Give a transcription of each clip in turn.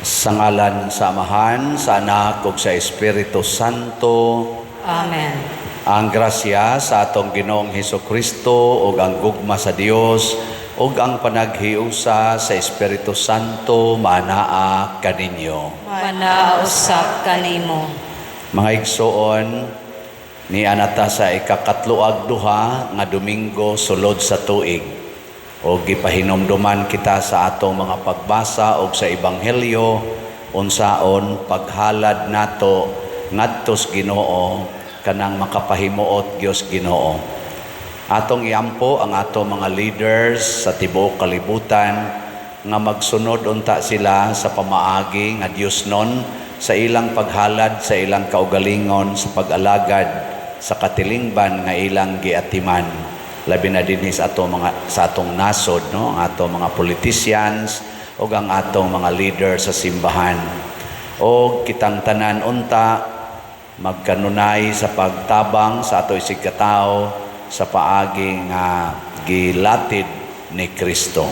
Sa ngalan sa Amahan, sa Anak ug sa Espiritu Santo. Amen. Ang grasya sa atong Ginoong Hesus Kristo ug ang gugma sa Dios ug ang panaghiusa sa Espiritu Santo manaa kaninyo. Manaa usab kanimo. Mga igsoon, nia na ta sa ikakatlo ug duha nga Domingo sulod sa tuig. O gipahinumduman kita sa atong mga pagbasa og sa Ebanghelyo unsaon paghalad nato ngadto sa Ginoo kanang makapahimuot gyud sa Ginoo. Atong iampo ang atong mga leaders sa tibuok kalibutan nga magsunod unta sila sa pamaagi nga Dios nun sa ilang paghalad sa ilang kaugalingon sa pag-alagad sa katilingban nga ilang giatiman, labi na dinhi sa atong nasod, no, ang atong mga politicians ug ang atong mga leader sa simbahan, og kitang tanan unta magkanunay sa pagtabang sa ato isig katawo sa paagi nga gilatid ni Kristo.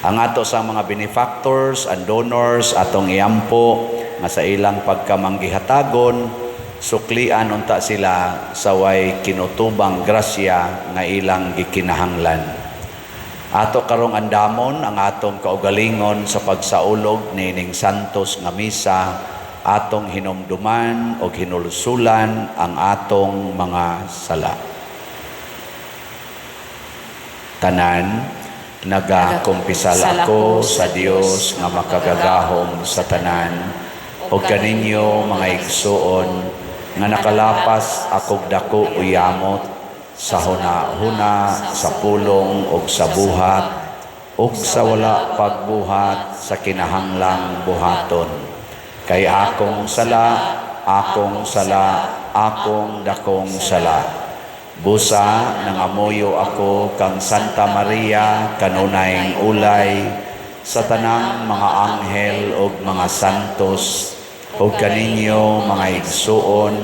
Ang ato sa mga benefactors and donors, atong iampo nga sa ilang pagkamanggihatagon, suklian unta sila sa way kinutubang grasya nga ilang gikinahanglan. Ato karong andamon ang atong kaugalingon sa pagsaulog nining santos nga misa, atong hinumduman og hinulsulan ang atong mga sala. Tanan, nagakumpisal ako sa Dios nga makagagahom sa tanan ug kaninyo, mga igsuon, nga nakalapas akog dako uyamot sa huna-huna, sa pulong ug sa buhat ug sa wala pagbuhat sa kinahanglang buhaton. Kay akong sala, akong sala, akong dakong sala. Busa, nangamuyo ako kang Santa Maria, kanunayng ulay, sa tanang mga anghel ug mga santos, ug kaninyo, mga igsuon,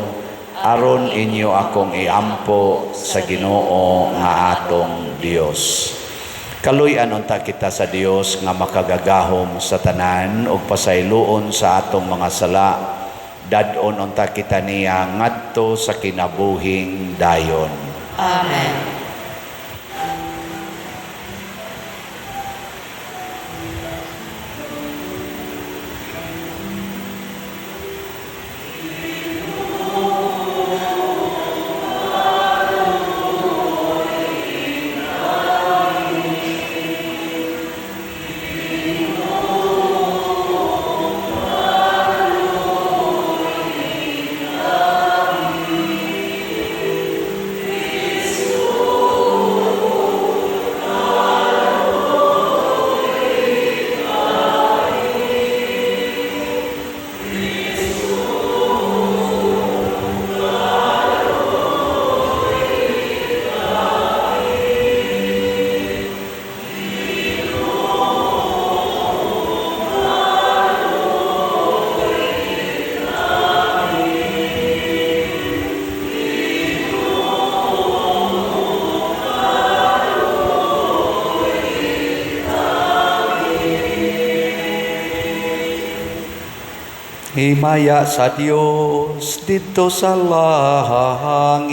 aron inyo akong iampo sa Ginoo nga atong Dios. Kaluy-an unta kita sa Dios nga makagagahom sa tanan ug pasayloon sa atong mga sala. Dad-on unta kita niya ngadto sa kinabuhing dayon. Amen. Himaya sa Dios didto sa langit.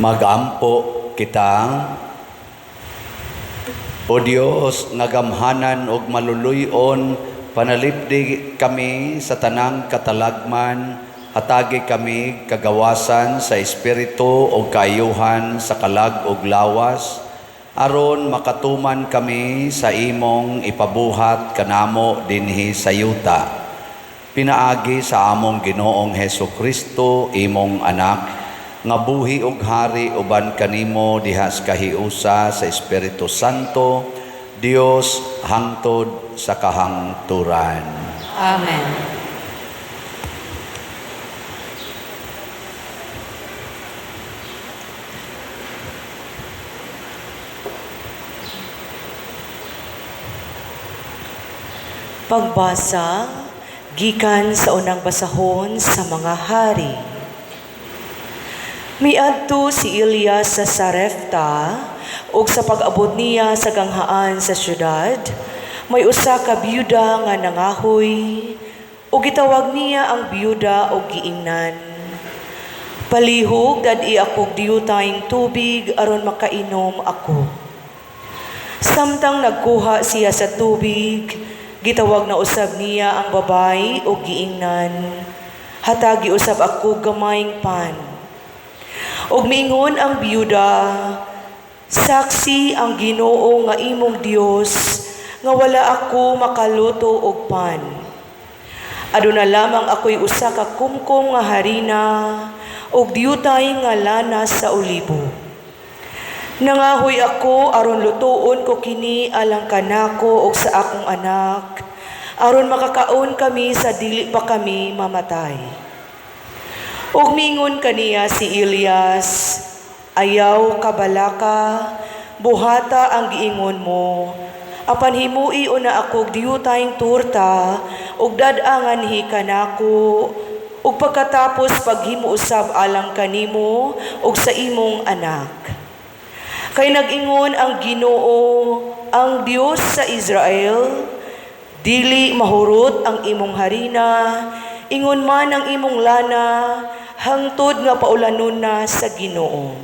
Magampo kita. O Dios, nga gamhanan ug maluluy-on, panalipdi kami sa tanang katalagman, hatagi kami kagawasan sa espiritu o kaayuhan sa kalag ug lawas, aron makatuman kami sa imong ipabuhat kanamo dinhi sa yuta. Pinaagi sa among Ginoong Heso Kristo, imong anak, nga buhi ug hari uban kanimo diha sa kahiusa sa Espiritu Santo, Dios hangtod sa kahangturan. Amen. Pagbasa gikan sa unang basahon sa mga hari. Miadto si Elias sa Sarepta ug sa pag-abot niya sa ganghaan sa syudad, may usa ka biyuda nga nangahoy ug gitawag niya ang biyuda og giingnan, "Palihog dad-i akog diyutayng tubig aron makainom ako." Samtang nagkuha siya sa tubig, gitawag na usab niya ang babayi ug giingnan, "Hatagi usab ako gamayng pan." Ug miingon ang biyuda, "Saksi ang Ginoo nga imong Dios nga wala ako makaluto og pan. Aduna lamang ako'y usa ka kumkum nga harina ug diyutay nga lana sa olibo. Nangahoy ako aron lutuon ko kini alang kanako ug sa akong anak, aron makakaon kami sa dili pa kami mamatay." Ug mingon kaniya si Elias, "Ayaw kabalaka, buhata ang giingon mo. Apan himui una akog diyutayng turta ug dad-a nganhi kanako, ug pagkatapos paghimo usab alang kanimo ug sa imong anak. Kay nag-ingon ang Ginoo, ang Dios sa Israel, dili mahurot ang imong harina, ingon man ang imong lana, hangtod nga paulanon na sa Ginoo."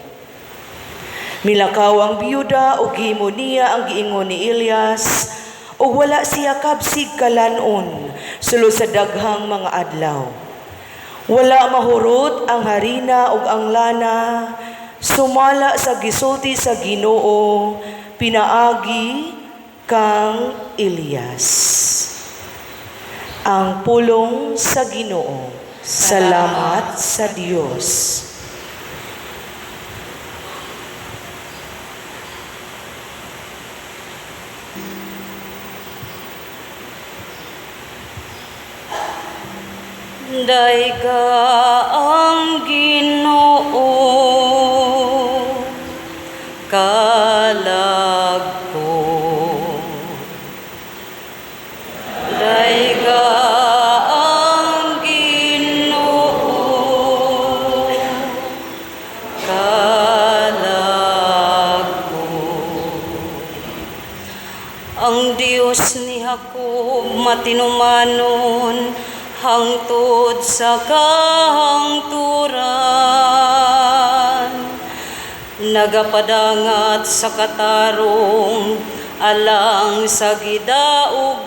Milakaw ang biyuda ug gihimo niya ang giingon ni Elias, ug wala siya kabsig kalanon sulod sa daghang mga adlaw. Wala mahurot ang harina ug ang lana, sumala sa gisulti sa Ginoo pinaagi kang Elias. Ang pulong sa Ginoo. Salamat sa Dios. Dayga ang Ginoo, kalag ko. Dayga ang Ginoo, kalag ko. Ang Dios ni Jacob matinumanon hangtod sa kahangturan. Nagapadangat sa katarong alang sa gidaog-daog.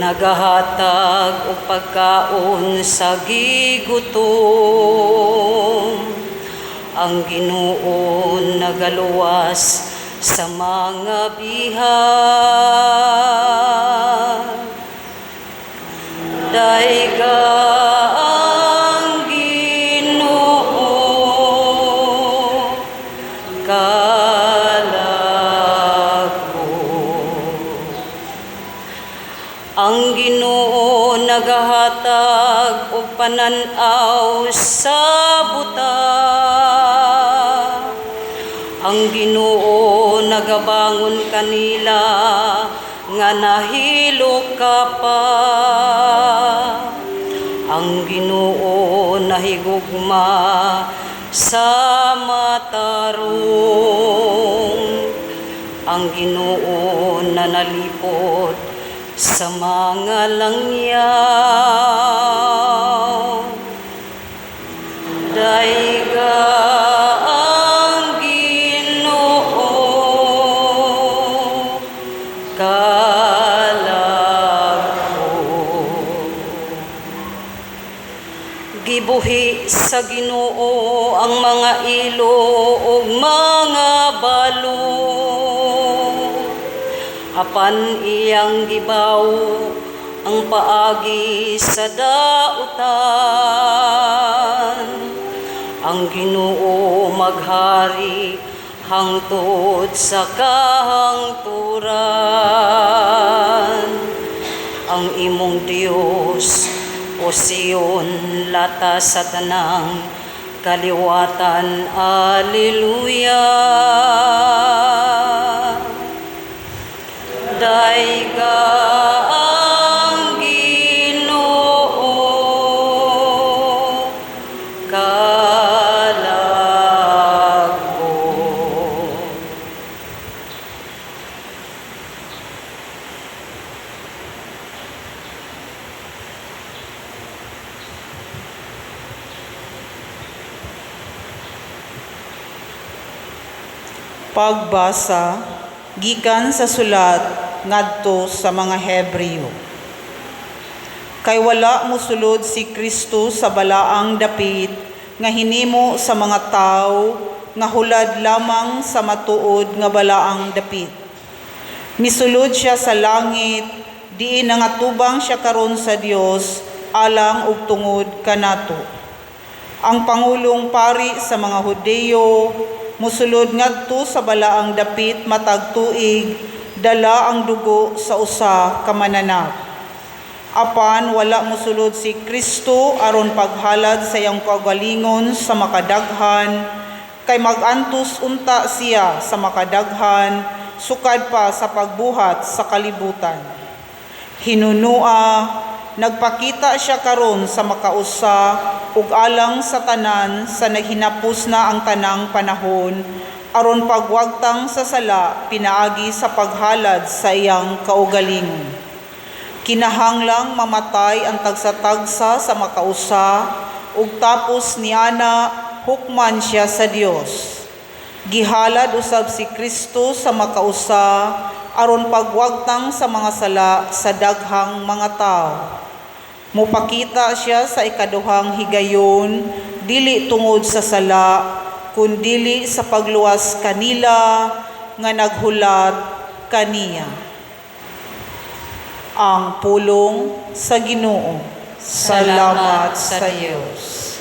Nagahatag og pagkaon sa gigutom. Ang Ginoo nagaluwas sa mga bihag. Dayga ang Ginoo, kalag ko. Ang Ginoo nagahatag og panan-aw sa buta. Ang Ginoo nagabangon kanila nga nahilok ka pa. Ang Ginoo nahigugma sa matarong. Ang Ginoo nanalipod sa mga langyaw. Sa Ginoo ang mga ilo ug mga balo. Apan iyang gibaw ang paagi sa dautan. Ang Ginoo maghari hangtod sa kahangturan. Ang imong Dios, o Sion, lata sa tanang kaliwatan. Alleluia. Dayga ang Ginoo, kalagbo. Pagbasa gikan sa sulat ngadto sa mga Hebreo. Kay wala mosulod si Kristo sa balaang dapit nga hinimo sa mga tawo nga hulad lamang sa matuod nga balaang dapit. Misulod siya sa langit, diin nangatubang siya karon sa Dios alang ug tungod kanato. Ang pangulong pari sa mga Hudeyo musulod ngadto sa balaang dapit matag tuig, dala ang dugo sa usa ka mananap. Apan wala mosulod si Kristo aron paghalad sa iyang kaugalingon sa makadaghan, kay mag-antos unta siya sa makadaghan sukad pa sa pagbuhat sa kalibutan. Hinunua, nagpakita siya karon sa makausa ug alang sa tanan sa naghinapos na ang tanang panahon aron pagwagtang sa sala pinaagi sa paghalad sa iyang kaugalingon. Kinahanglang mamatay ang tagsa-tagsa sa makausa ug tapos niana hukman siya sa Dios. Gihalad usab si Kristo sa makausa aron pagwagtang sa mga sala sa daghang mga tawo. Mopakita siya sa ikaduhang higayon, dili tungod sa sala, kundili sa pagluwas kanila nga naghulat kaniya. Ang pulong sa Ginoo. Salamat sa Dios.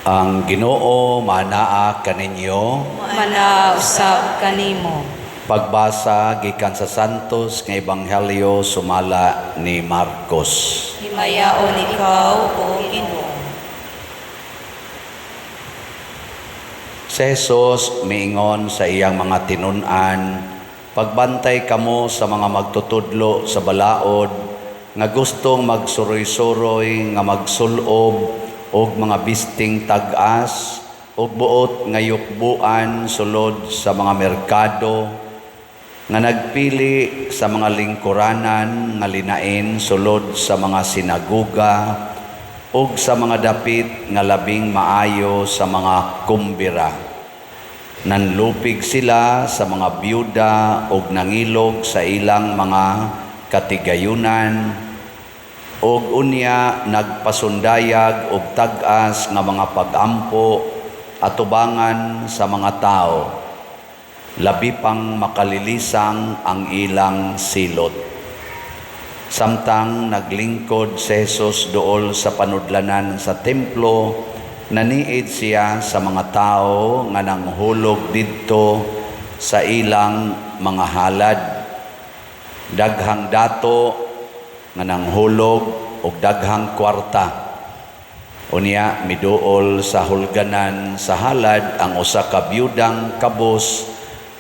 Ang Ginoo manaa kaninyo. Manausab kanimo. Pagbasa gikan sa Santos nga Ebanghelyo sumala ni Marcos. Himayaon ikaw, o Ginoo. Si Jesus miingon sa iyang mga tinun-an, pagbantay kamo sa mga magtutudlo sa balaod nga gustong magsuroy-suroy nga magsulob og mga bisting tag-as og buot nga yukbuan sulod sa mga merkado nga nagpili sa mga lingkuranan nga linain sulod sa mga sinaguga ug sa mga dapit nga labing maayo sa mga kumbira. Nanlupig sila sa mga byuda ug nangilog sa ilang mga katigayunan ug unya nagpasundayag og tag-as nga mga pag-ampo atubangan sa mga tao. Labi pang makalilisang ang ilang silot. Samtang naglingkod si Jesus dool sa panudlanan sa templo, naniid siya sa mga tao nga nanghulog didto sa ilang mga halad. Daghang dato nga nanghulog og daghang kwarta. Unya miduol sa hulganan sa halad ang usa ka biyudang kabus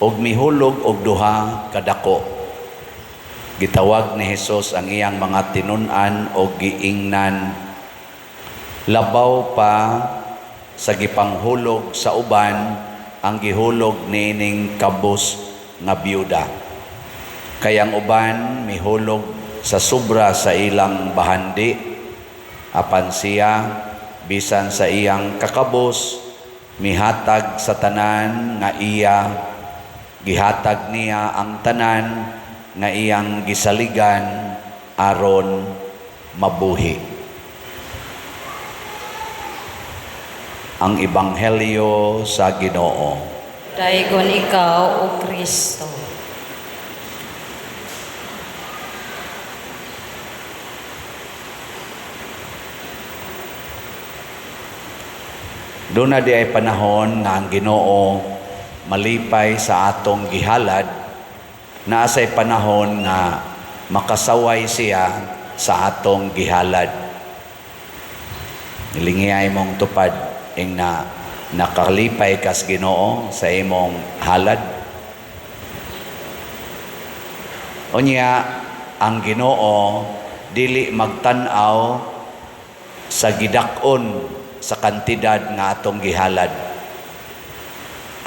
ug mihulog og duha ka dako. Gitawag ni Hesus ang iyang mga tinun-an og giingnan, "Labaw pa sa gipanghulog sa uban ang gihulog niining kabus nga biyuda. Kay ang uban mihulog sa sobra sa ilang bahandi, apan siya, bisan sa iyang kakabos, mihatag sa tanan nga iya, gihatag niya ang tanan nga iyang gisaligan aron mabuhi." Ang Ebanghelyo sa Ginoo. Daygon ikaw, O Kristo. Duna diay panahon nga ang Ginoo malipay sa atong gihalad, naa say panahon nga makasaway siya sa atong gihalad. Nilingiyay mong tupad ing na nakalipay kas Ginoo sa imong halad. Unya ang Ginoo dili magtan-aw sa gidak-on sa kantidad nga atong gihalad.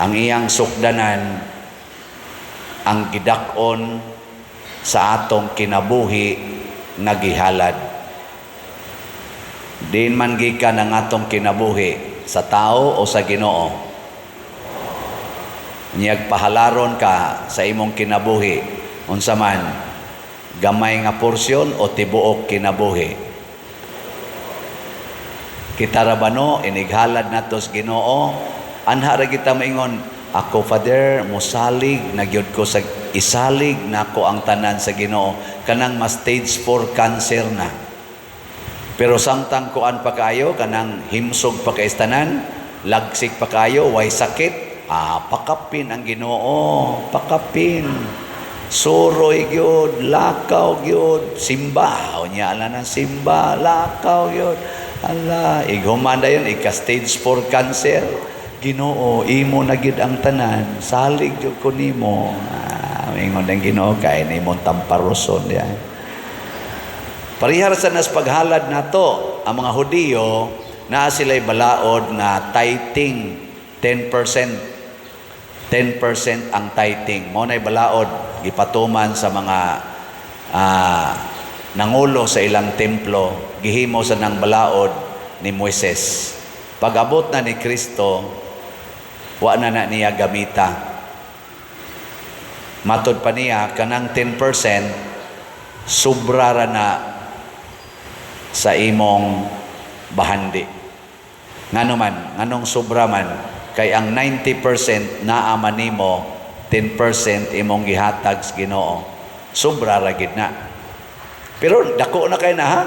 Ang iyang sukdanan ang gidak-on sa atong kinabuhi nga gihalad. Diin man gikan ang atong kinabuhi, sa tao o sa Ginoo? Niyag pahalaron ka sa imong kinabuhi, unsa man, gamay nga porsyon o tibuok kinabuhi? Kita ra ba no, inighalad nato sa Ginoo, anha ra kita maingon, "Ako, Father, mosalig na gyud ko sa isalig nako ang tanan sa Ginoo," kanang ma stage 4 cancer na. Pero samtang kuan pa kayo, kanang himsog pa kay tanan, lagsik pa kayo, way sakit, pakapin ang Ginoo, pakapin. Suroy gyud, lakaw gyud, simba, unya ala na simba, lakaw gyud. Ala, ighuman dayon ika stage 4 cancer. "Ginoo, imo na gyud ang tanan, salig gyud ko nimo." Ingon ang Ginoo, kay nimong tamparoson diay. Parihar sa nas paghalad nato, ang mga Hudiyo naa sila'y balaod nga tithing, 10%. 10% ang tithing. Mao na'y balaod gipatuman sa mga nangulo sa ilang templo, gihimo sa nang balaod ni Moises. Pag-abot na ni Kristo, wa na na niya gamita. Matod pa niya, kanang 10%, sobra ra na sa imong bahandi. Ngano man, nganong sobra man, kay ang 90% naa man nimo, 10% imong gihatag sa Ginoo. Sobra ra gid na. Pero dako na kay na ha.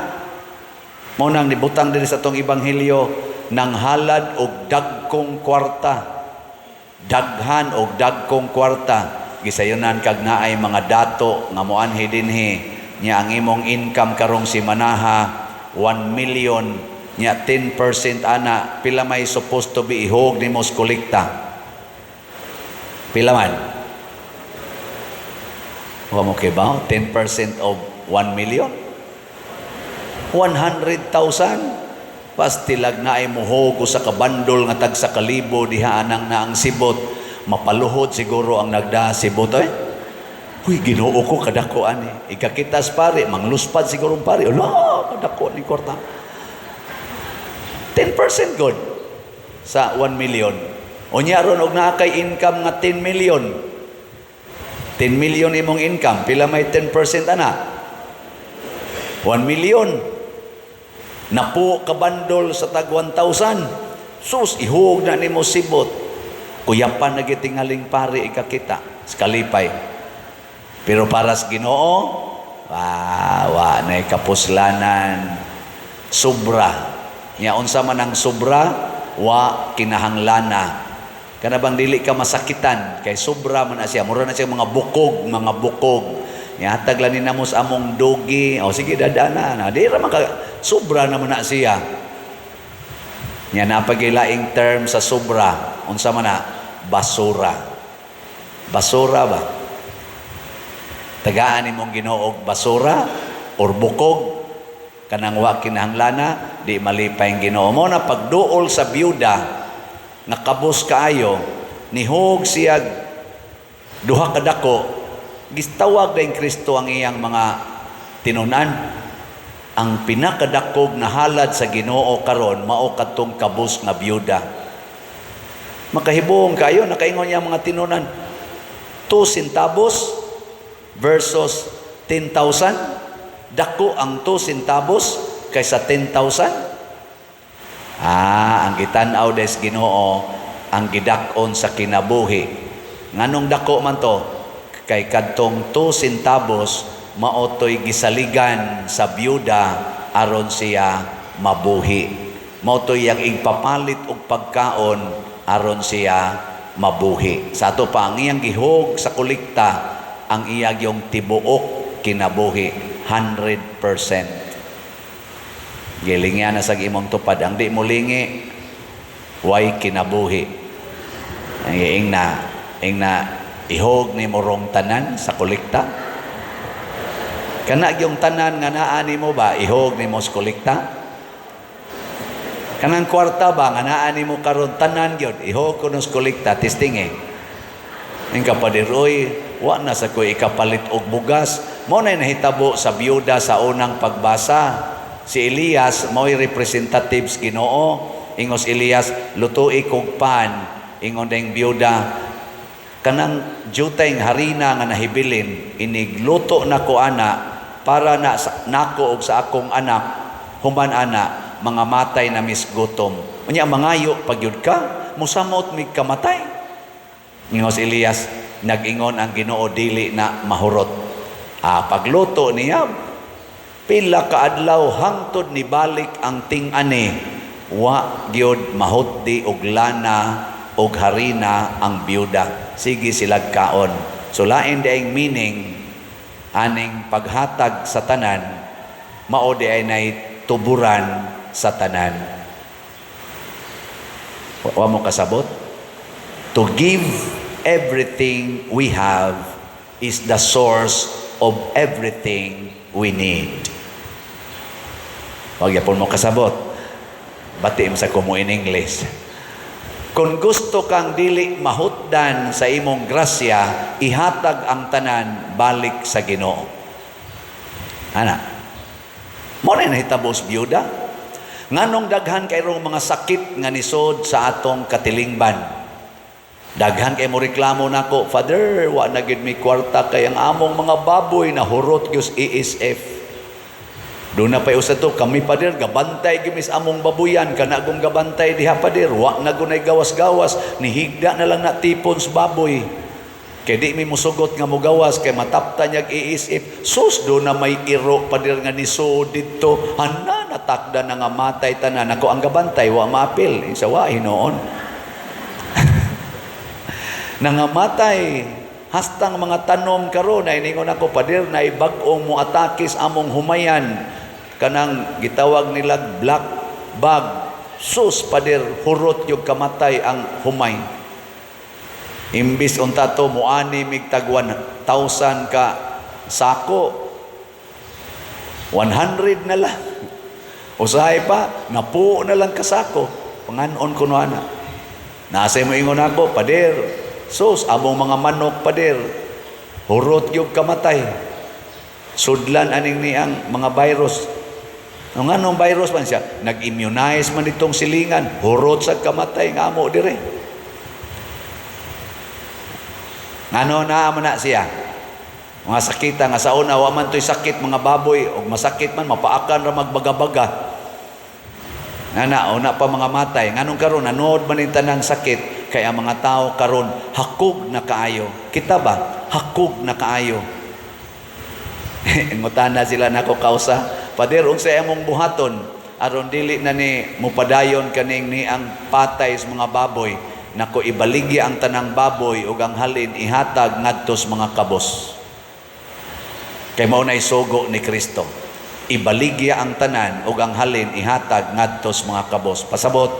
Mao nang nibutang diri sa atong ebanghelyo, nang halad og dagkong kwarta. Daghan og dagkong kwarta. Gisayonan kag naay mga dato nga moanhi dinhi, nya ang imong income karong simanaha 1 million, nya 10% ana, pila may supposed to be ihog nimo sa kolekta? Pila man? Wa mo kay ba? 10% of 1 million? 100,000. Pastilag na ay muhog sa kabandol nga tag sa kalibo diha anang na ang sibot. Mapaluhod siguro ang nagda sibot ay. Uy, Ginoo ko kadako ani. Ikakitas pare, mangluspad siguro pare. Ala, kadako ni kwarta. 10% good sa 1 million. Unya ron og naa kay income nga 10 million. 10 million imong income, pila may 10% ana? 1 million. Napo kabandol sa tag 1,000. Sus, ihug na nimo sibot. Kuyapan na gitingaling pare ikakita sa kalipay. Pero para sa Ginoo, wa na kapuslanan, sobra. Nya unsa man ang sobra, wa kinahanglana. Kana bang dili ka masakitan kay sobra man na siya, mura na siya mga bukog, mga bukog. Nihatag lang ni namo sa among dogi. O sige, dadana na. Di ra man ka, sobra naman na siya. Nya napagilaing term sa sobra, unsa man na? Basura. Basura ba? Tagaan nimong Ginoo og basura or bukog kanang wa kinahanglana, di malipay ang Ginoo mo na pagduol sa byuda nga kabos kaayo, nihog siya duha ka dako, gitawag din Kristo ang iyang mga tinunan. Ang pinakadakog na halad sa Ginoo karon mao kadtong kabos nga byuda. Makahibuong kayo, nakaingon niya mga tinunan, 2 centavos versus 10,000. Dako ang 2 centavos kaysa 10,000. Ah, ang gitan-aw des Ginoo ang gidak-on sa kinabuhi. Nganong dako man to? Kay kadtong 2 centavos mao to'y gisaligan sa byuda aron siya mabuhi. Mao to'y iyang igpapalit og pagkaon aron siya mabuhi. Sa ato pa, ang iyang gihog sa kolekta ang iya yung tibuok kinabuhi, 100%. Gilingyan na sa imong tupad. Ang di mo lingi, way kinabuhi. Ang ing na ihog ni morong tanan sa kolekta. Kana yung tanan nga naa nimo ba, ihog nimo sa kolekta? Kanang kwarta ba nga naa nimo karon, tanan gyud ihog kuno sa kolekta, testing eh. Ang kapader, oy, wa na sa ko ikapalit og bugas. Mao na nahitabo sa byuda sa unang pagbasa. Si Elias mao'y representatives Ginoo. Ingos Elias, "Lutui kog pan." Ingon ding byuda, "Kanang jutay harina nga nahibilin, inigluto na ko ana para na nako og sa akong anak, human ana mga matay na mis gutom. Unya mangayo pagyud ka, musamot mig kamatay." Ingos Elias, "Nag-ingon ang Ginoo, dili na mahurot." Ah, pagluto niya, pila ka adlaw hangtod ni balik ang ting-ani, wa gyud mahutdi og lana og harina ang byuda. Sige silag kaon. So lain diayng meaning aning paghatag sa tanan, mao di ay nay tuburan sa tanan. Wa mo kasabot? To give everything we have is the source of everything we need. Wag yapon mo kasabot. Bati mo sa kumo in English. Kung gusto kang dili mahutdan sa imong grasya, ihatag ang tanan balik sa Ginoo. Ana. Mo na nahitabo sa byuda. Nganong daghan kay rong mga sakit nga nisod sa atong katilingban? Daghan kay mo reklamo nako, "Father, wa na gyud mi kwarta kay ang among mga baboy na hurot gyud ASF." Doon na pa usa to, "Kami, Pader, gabantay gyud mis among babuyan, kana akong gabantay diha, Pader, wa na gunay gawas-gawas, nihigda na lang na tipon sa baboy. Kay di mi musugot nga mugawas kay matapta niyag ASF." "Sus, do na may iro, Pader, nga nisod didto. Hana, natakda na nga matay tanan. Ako ang gabantay, wa maapil." Sa wa hinuon. Nangamatay hastang mga tanom karon na iningon ako, "Pader, na bag-ong mo atake sa among humayan, kanang gitawag nila black bug. Sus, Pader, hurot yung kamatay ang humay. Imbis unta to muani mig tag 1,000 ka sako, 100 na lang. Usahay pa, napuo na lang kasako." Panganon ko no ana. Nasa mo ingon ako, "Pader, sus, among mga manok, Pader, hurot yung kamatay. Sudlan aning niang mga virus." Ang anong virus man siya? Nag-immunize man itong silingan, hurot sa kamatay nga amo dire. Ngano naa man na siya? Mga sakita nga sa una wa man to'y sakit mga baboy og masakit man mapaakan ra magbagabaga. Ngana una pa mga matay, nganong karon nanood man ning tanang sakit kay ang mga tao karon hakog na kaayo. Kita ba? Hakog na kaayo. Ngutana sila nako kausa, "Pader, unsay among buhaton aron dili na ni mupadayon kaning ni ang patay sa mga baboy?" Nako, ibaligya ang tanang baboy ug ang halin ihatag ngadto sa mga kabos. Kay mao nay sugo ni Kristo. Ibaligya ang tanan ug ang halin ihatag ngadto sa mga kabos. Pasabot,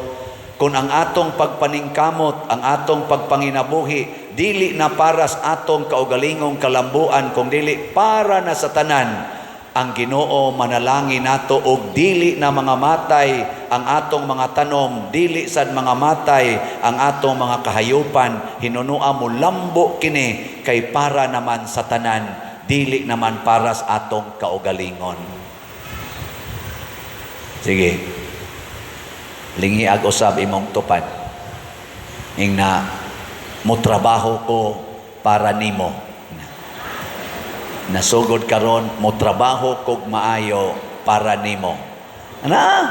Kung ang atong pagpaningkamot, ang atong pagpanginabuhi, dili na para sa atong kaugalingong kalambuan, kung dili para na sa tanan, ang Ginoo manalangin nato og dili na mga matay ang atong mga tanom, dili sad mga matay ang atong mga kahayupan, hinunua mo lambo kini kay para naman sa tanan, dili naman para sa atong kaugalingon. Sige. Lingiag usab imong tupad. Ingna, mo trabaho ko para nimo. Nasugod karon, mo trabaho kog maayo para nimo. Ana?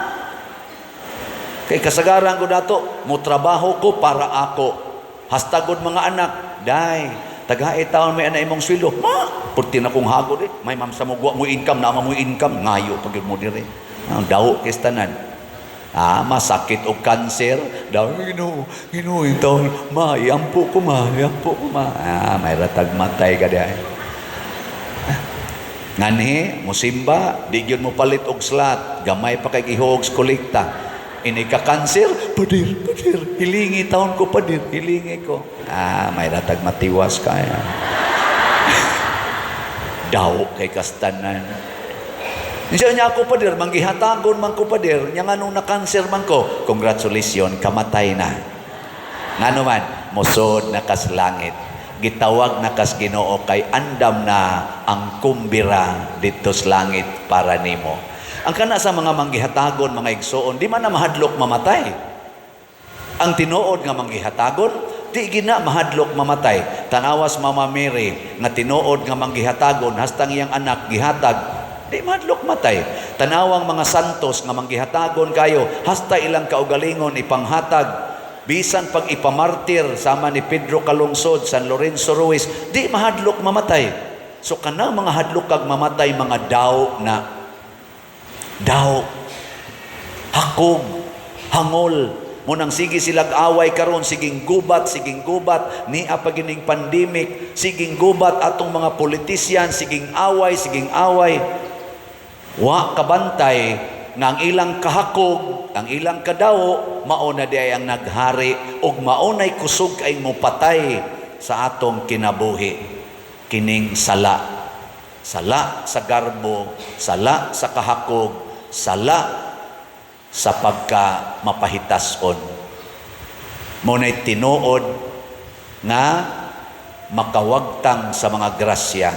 Kay kasagaran ko dato, mo trabaho ko para ako. Hastagod mga anak, day, tagae taon may ana imong sweldo. Ma, purti na kong hagod eh. May ma'am sa mo mo income, naa mo income, ngayo pag mo dire. Ang daw kay tanan. Ah, masakit og cancer. Daw, Ginoo, Ginoo, yung taon, ma, iampo ko ma, iampo ko ma. Ah, may ratag matay ka diay. Nganhi, musimba, di gyud mo palit og slot, gamay pa kay gihog sa kolekta. Ini ka kanser, padir, padir, hilingi taon ko, padir, hilingi ko. Ah, may ratag matiwas kaya. Daw kay kastanan. Niya niya ako, padir, manggihatagon man ko, padir, nya nganong na kanser man ko. Congratulations, kamatay na. Ngano man, musod na kas langit. Gitawag na kas Ginoo kay andam na ang kumbira didto sa langit para nimo. Ang kana sa mga manggihatagon, mga igsoon, di man na mahadlok mamatay. Ang tinuod nga manggihatagon, di gina mahadlok mamatay. Tanawas Mama Mary nga tinuod nga manggihatagon hastang iyang anak gihatag, di mahadlok matay. Tanawang mga santos nga manggihatagon kayo hasta ilang kaugalingon ipanghatag, bisan pag ipamartir sama ni Pedro Calungsod, San Lorenzo Ruiz, di mahadlok mamatay. So kanang mga hadlok kag mamatay, mga daw na. Daw. Hakog, hangol. Munang sige silag away karon, siging gubat, siging gubat, nia pa gining pandemic, siging gubat atong mga politician, siging away, siging away. Wa kabantay nga ang ilang kahakog, ang ilang kadawo, mao na di ay ang naghari ug mao nay kusog kay mopatay sa atong kinabuhi. Kining sala. Sala sa garbo, sala sa kahakog, sala sa pagka mapahitason. Mao nay tinuod nga makawagtang sa mga grasya.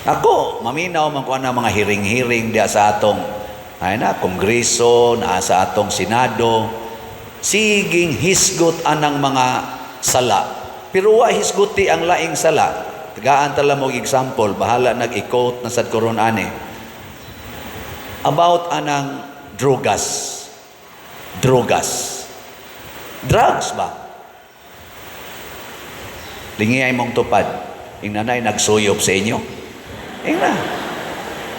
Ako, maminaw man ko ana mga hiring-hiring diya sa atong ay na kongreso, naa sa atong senado, siging hisgot anang mga sala. Pero wa hisguti ang laing sala. Tagaan tala mo example, bahala nag-i-quote na sad koron ani. About anang drogas. Drogas. Drugs ba? Lingi ay mong tupad. Inanay nagsuyop sa inyo. Ingna.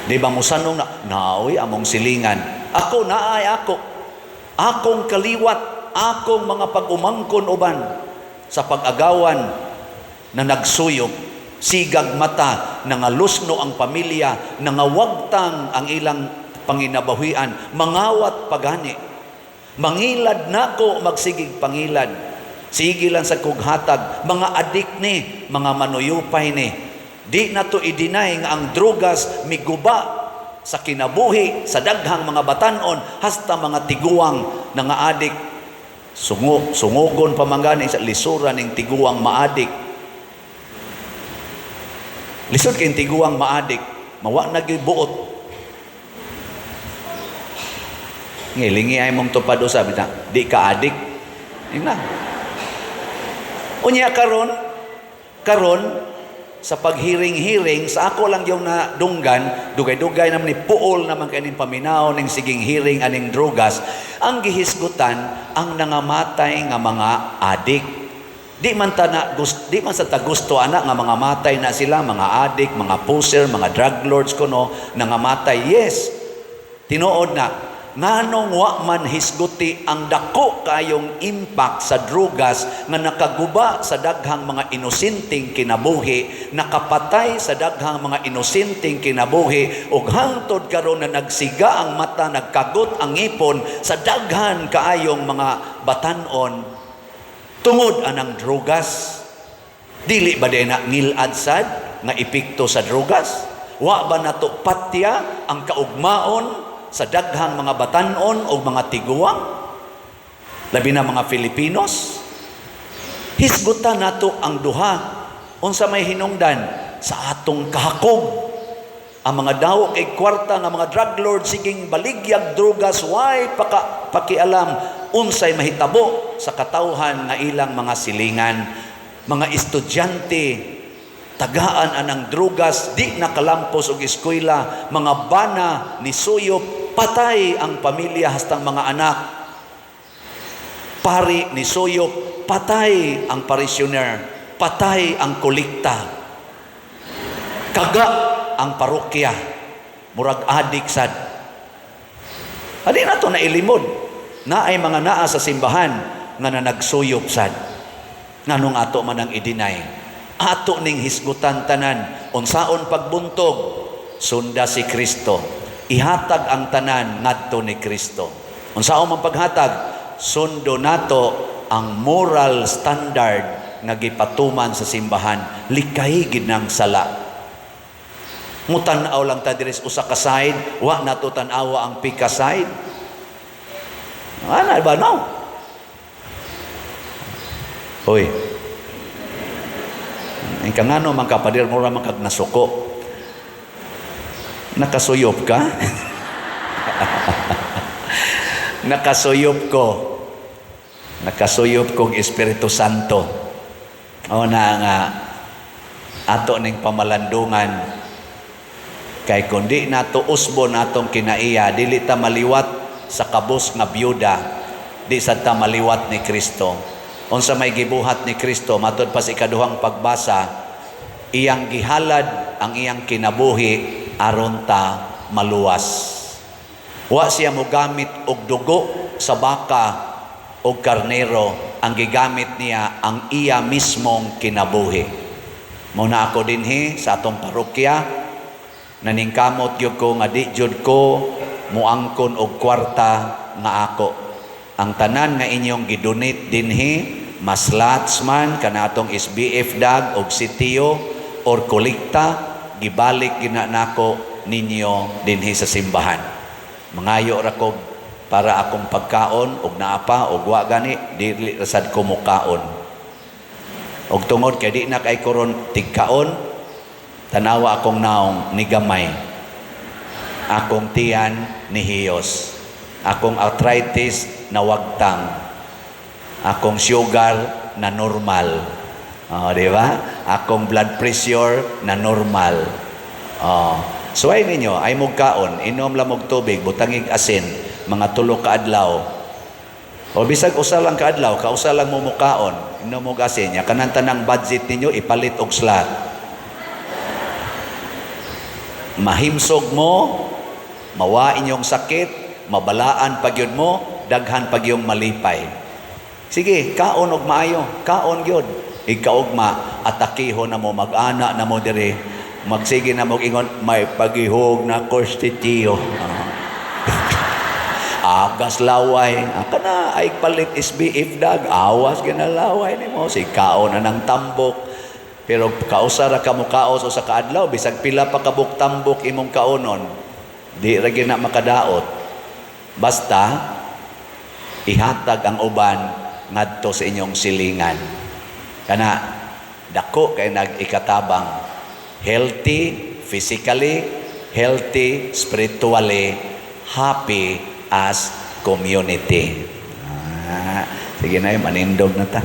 Di ba musanong na, naoy among silingan. Ako naay ako. Akong kaliwat, akong mga pag-umangkon uban sa pag-agawan na nagsuyop, sigag mata, nangalusno ang pamilya, nangawagtang ang ilang panginabahian, mangawat pagani. Mangilad nako magsigig pangilad. Sige lang sa kughatag, mga adik ni, mga manuyupay ni. Di na to i-deny nga ang drogas miguba sa kinabuhi sa daghang mga batanon hasta mga tiguang na nga adik. Sungugon pa man gani sa lisura ning tiguang maadik. Lisod kay tiguang maadik, mawa na gyud buot. Ngilingi ay mong tupad usab na, di ka adik. Ingna. Unya karon, karon sa paghiring-hiring sa ako lang yung nadunggan, dugay-dugay naman ni puol naman kay ning paminaw ning siging hiring aning drogas, ang gihisgutan ang nangamatay nga mga adik. Di man ta na di man sa ta gusto ana nga mga matay na sila, mga adik, mga pusher, mga drug lords kuno nangamatay. Yes. Tinuod na. Nganong wa man hisguti ang dako kayong impact sa drugas nga nakaguba sa daghang mga inosenteng kinabuhi, nakapatay sa daghang mga inosenteng kinabuhi, ug hangtod karon na nagsiga ang mata, nagkagot ang ngipon sa daghan kaayong mga batanon tungod anang drugas? Dili ba na ngilad sad nga epekto sa drugas? Wa ba nato patya ang kaugmaon sa daghang mga batanon o mga tiguang? Labi na mga Filipinos. Hisgutan nato ang duha. Unsa may hinungdan sa atong kahakog? Ang mga daw kay kwarta nga mga drug lord siging baligyag drugas, way paka pakialam unsay mahitabo sa katawhan nga ilang mga silingan. Mga estudyante tagaan anang drugas, di nakalampos og eskwela. Mga bana ni suyop, patay ang pamilya hastang mga anak. Pari ni suyop, patay ang parishioner, patay ang kolekta, kaga ang parokya, murag adik sad. Adi na to nailimod na ay mga naa sa simbahan nga na nagsuyop sad. Nganong ato man ang i-deny? Ato ning hisgutan tanan. Unsaon pagbuntog? Sunda si Kristo. Ihatag ang tanan ngadto ni Kristo. Unsaon man paghatag? Sundo nato ang moral standard nga gipatuman sa simbahan. Likay gid ng sala. Mutan-aw lang ta diri sa usa ka side, wa nato tan-awa ang pika side. Ana ba, no? Hoy. Ang kangano man ka, pader, mura man kag nasuko. Nakasuyop ka? Nakasuyop ko. Nakasuyop kong Espiritu Santo. O na nga ato ning pamalandungan, kay kundi nato usbon atong kinaiya, dili ta maliwat sa kabus nga byuda, di sad ta maliwat ni Kristo. Unsa may gibuhat ni Kristo matud pa sa ikaduhang pagbasa? Iyang gihalad ang iyang kinabuhi aron ta maluwas. Wa siya mogamit og dugo sa baka og karnero. Ang gigamit niya ang iya mismong kinabuhi. Mao na ako dinhi sa atong parokya, naningkamot gyud ko nga di jud ko muangkon og kwarta nga ako. Ang tanan nga inyong gidonate dinhi, mas lots man kana atong SBF dag og sitio or kolekta, gibalik gina nako ninyo dinhi sa simbahan. Mangayo ra ko para akong pagkaon, og naa pa og wa gani, dili ra sad ko mukaon. Og tungod kay di na kay koron tigkaon, tanawa akong naong ni gamay. Akong tiyan ni hiyos. Akong arthritis nawagtang. Akong sugar na normal. Oh, di ba? Akong blood pressure na normal. Oh. Suway ninyo, ay mog kaon, inom lang og tubig, butangig asin, mga 3 ka adlaw. O bisag usa lang ka adlaw, kausa lang mo mukaon, inom og asin, ya kanang tanang budget ninyo ipalit og slot. Mahimsog mo, mawa inyong sakit, mabalaan pagyud mo, daghan pagyong malipay. Sige, kaon og maayo, kaon gyud. Ikaugma, atakihon na mo, mag-ana na mo diri. Magsige na mo ingon, may pagihog na konstitiyo. Agas laway. Kana ay palit SBF dag, awas ginalaway nimo. Si kaon na ng tambok. Pero kausa ra ka mo kaos usa ka adlaw, bisag pila pa kabuk tambok imong kaonon, di ra gyud na makadaot. Basta ihatag ang uban ngadto sa inyong silingan. Kana dako kay nag-ikatabang. Healthy physically, healthy spiritually, happy as community. Sige na, manindog na ta.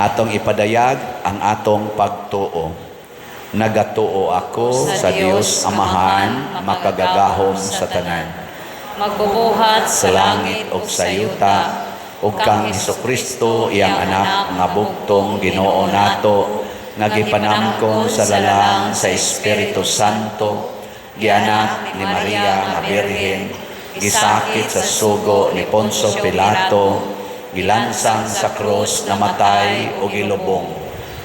Atong ipadayag ang atong pagtuo. Nagatuo ako sa Dios Amahan, makagagahom sa tanan, magbubuhat sa langit ug sa yuta, ug kang Hesukristo, iyang anak nga bugtong Ginoo nato, nga gipanamkon sa lalang sa Espiritu Santo, gianak ni Maria nga Birhen, Gisakit sa sugo ni Poncio Pilato, gilansang sa krus, namatay o gilubong,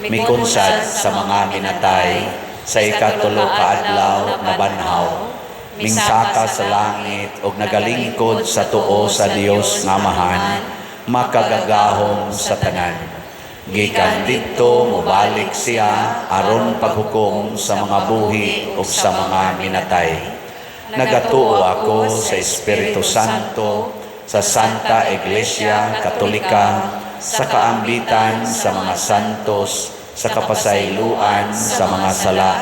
mikunsad sa mga minatay, sa ikatulo ka adlaw nabanhaw, mingsaka sa langit ug nagalingkod sa tuo sa Dios nga Amahan, makagagahom sa tanan. Gikan didto mobalik siya aron paghukom sa mga buhi ug sa mga minatay. Nagatuo ako sa Espiritu Santo, sa Santa Iglesia Katolika, sa kaambitan sa mga santos, sa kapasayloan sa mga sala,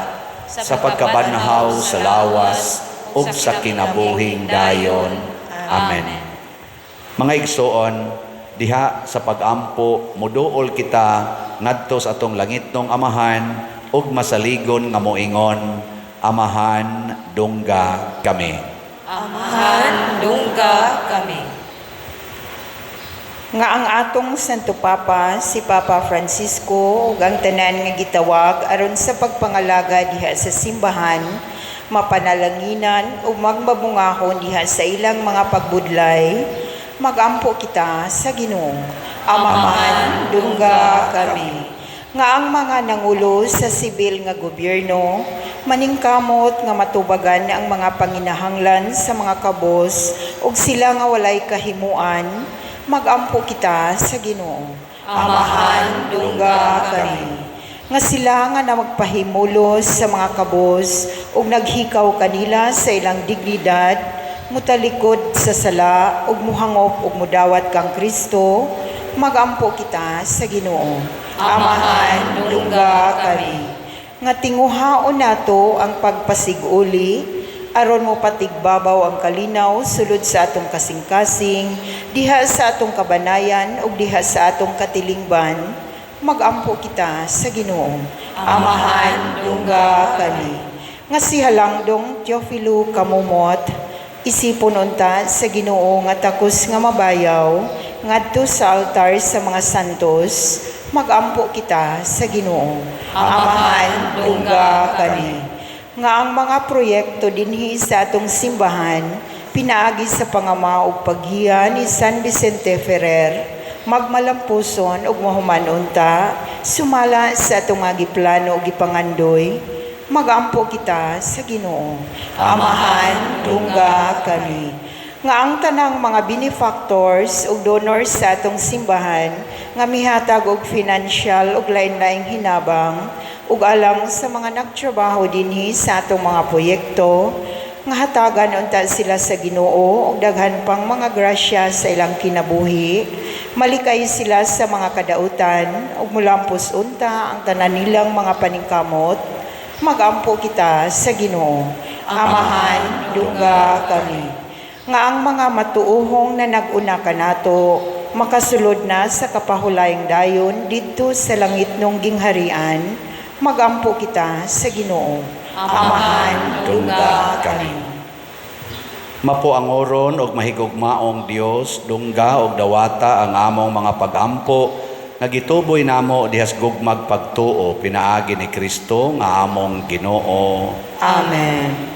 sa pagkabanhaw sa lawas ug sa kinabuhing dayon. Amen. Mga igsoon, diha sa pagampo muduol kita ngadto sa atong langitnong Amahan ug masaligon nga moingon, "Amahan, dungga kami." Amahan, dungga kami. Nga ang atong Santo Papa, si Papa Francisco, ug ang tanan nga gitawag aron sa pagpangalaga diha sa simbahan, mapanalanginan ug magmabungahon diha sa ilang mga pagbudlay, magampo kita sa Ginoo. Amahan, dungga kami. Nga ang mga nangulo sa sibil nga gobyerno maningkamot nga matubagan ang mga panginahanglan sa mga kabos ug sila nga walay kahimuan, magampo kita sa Ginoo. Amahan, dungga kami. Nga sila nga na magpahimulos sa mga kabos ug naghikaw kanila sa ilang dignidad, mutalikod sa sala ug muhangop ug mudawat kang Kristo, magampo kita sa Ginoo. Amahan, dungga kami. Nga tinguhaon nato ang pagpasiguli aron mo patigbabaw ang kalinaw sulod sa atong kasing-kasing, diha sa atong kabanayan ug diha sa atong katilingban, magampo kita sa Ginoo. Amahan, dungga kami. Nga si Halangdong Teofilo Camomot isipon unta sa Ginoo nga takos nga mabayaw ngadto sa altar sa mga santos, magampo kita sa Ginoo. Amahan, dungga kami. Nga ang mga proyekto dinhi sa atong simbahan pinaagi sa pangama ug paggiya ni San Vicente Ferrer magmalampuson ug mahuman unta sumala sa atong mga giplano ug gipangandoy, magampo kita sa Ginoo. Amahan, dungga kami. Nga ang tanang mga benefactors ug donors sa atong simbahan nga mihatag og financial ug lain-laing hinabang ug alang sa mga nagtrabaho dinhi sa atong mga proyekto, nga hatagan unta sila sa Ginoo og daghan pang mga grasya sa ilang kinabuhi, malikay sila sa mga kadautan ug mulampos unta ang tanan nilang mga paningkamot, magampo kita sa Ginoo. Amahan, dungga kami. Nga ang mga matuohong na nag-una kanato makasulod na sa kapahulayng dayon didto sa langitnong gingharian, magampo kita sa Ginoo. Amahan, dungga kami. Mapuangoron og mahigugmaong Dios, dungga og dawata ang among mga pagampo nga gituboy namo dihas gugmag pagtuo pinaagi ni Kristo nga among Ginoo. Amen.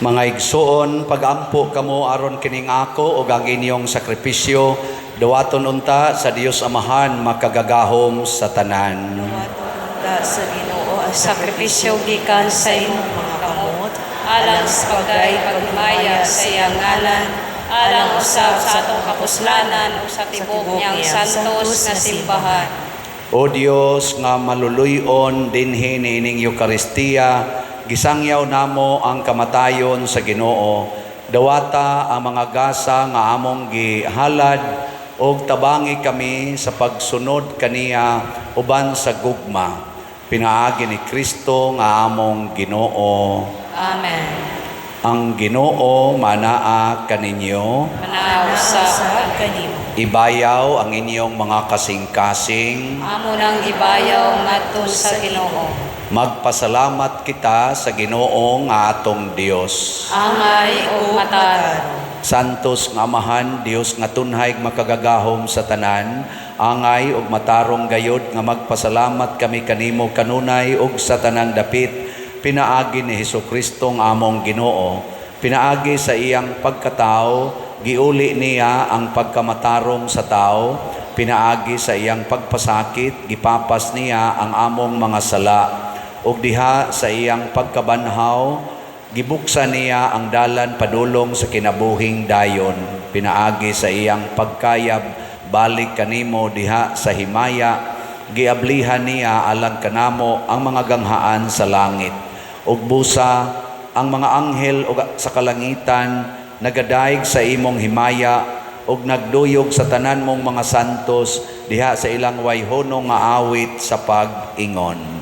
Mga igsoon, pagampo kamo aron kining ako ug ang inyong sakripisyo dawaton unta sa Dios Amahan makagagahom sa tanan. Unta sa Ginoo ang Sakripisyo gikan sa imong mga kamot, alang sa pagday paghimaya sa iyang ngalan, alang usab sa atong kapuslanan ug sa tibok niyang santos nga simbahan. O Dios nga maluluyon dinhi niining Eukaristiya, gisangyaw namo ang kamatayon sa Ginoo. Dawata ang mga gasa nga among gihalad ug tabangi kami sa pagsunod kaniya uban sa gugma. Pinaagi ni Kristo nga among Ginoo. Amen. Ang Ginoo manaa kaninyo. Manaw sa Usab kanimo. Ibayaw ang inyong mga kasing-kasing. Amo nang gibayaw ngadto sa Ginoo. Magpasalamat kita sa Ginoo nga atong Dios. Angay ug matarong. Santos nga Amahan, Dios nga tunhay makagagahom sa tanan, angay ug matarong gayod nga magpasalamat kami kanimo kanunay ug sa tanang dapit, pinaagi ni Hesukristo nga among Ginoo, pinaagi sa iyang pagkatao, giuli niya ang pagkamatarong sa tao, pinaagi sa iyang pagpasakit, gipapas niya ang among mga sala, ug diha sa iyang pagkabanhaw, gibuksan niya ang dalan padulong sa kinabuhing dayon, pinaagi sa iyang pagkayab balik kanimo diha sa himaya, giablihan niya alang kanamo ang mga ganghaan sa langit. Ug busa ang mga anghel ug sa kalangitan nagadayeg sa imong himaya ug nagduyog sa tanan mong mga santos diha sa ilang wayhono nga awit sa pag-ingon.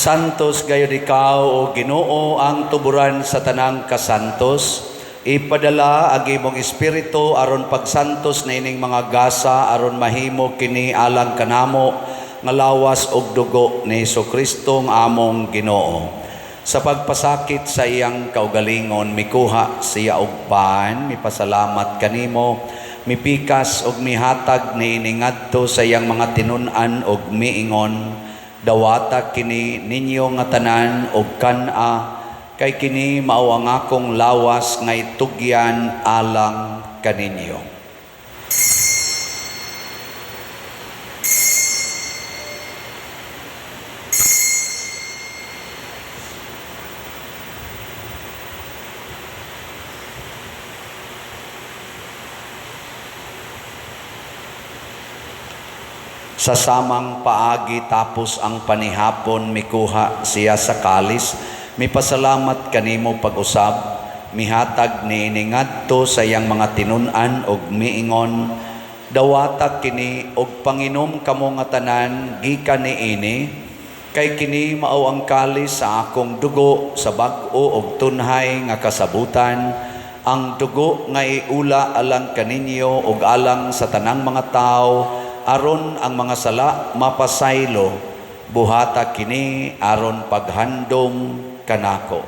Santos gayud ikaw o Ginoo ang tuburan sa tanang kasantos. Ipadala ang imong espiritu aron pagsantos niining mga gasa aron mahimo kini alang kanamo nga lawas ug dugo ni Hesukristo nga among Ginoo. Sa pagpasakit sa iyang kaugalingon mikuha siya og pan, mipasalamat kanimo, mipikas og mihatag niini ngadto sa iyang mga tinun-an og miingon, dawata kini ninyo nga tanan og kan-a, kay kini mao ang akong lawas nga itugyan alang kaninyo. Sa samang paagi tapos ang panihapon mikuha siya sa kalis, Mipasalamat kanimo pag-usab, mihatag niini ngadto sa iyang mga tinun-an ug miingon, "Dawata kini og panginom kamo nga tanan gikan niini, kay kini mao ang kalis sa akong dugo sa bag-o og tunhay nga kasabutan, ang dugo nga iula alang kaninyo ug alang sa tanang mga tawo aron ang mga sala mapasaylo. Buhata kini aron paghandom kanako."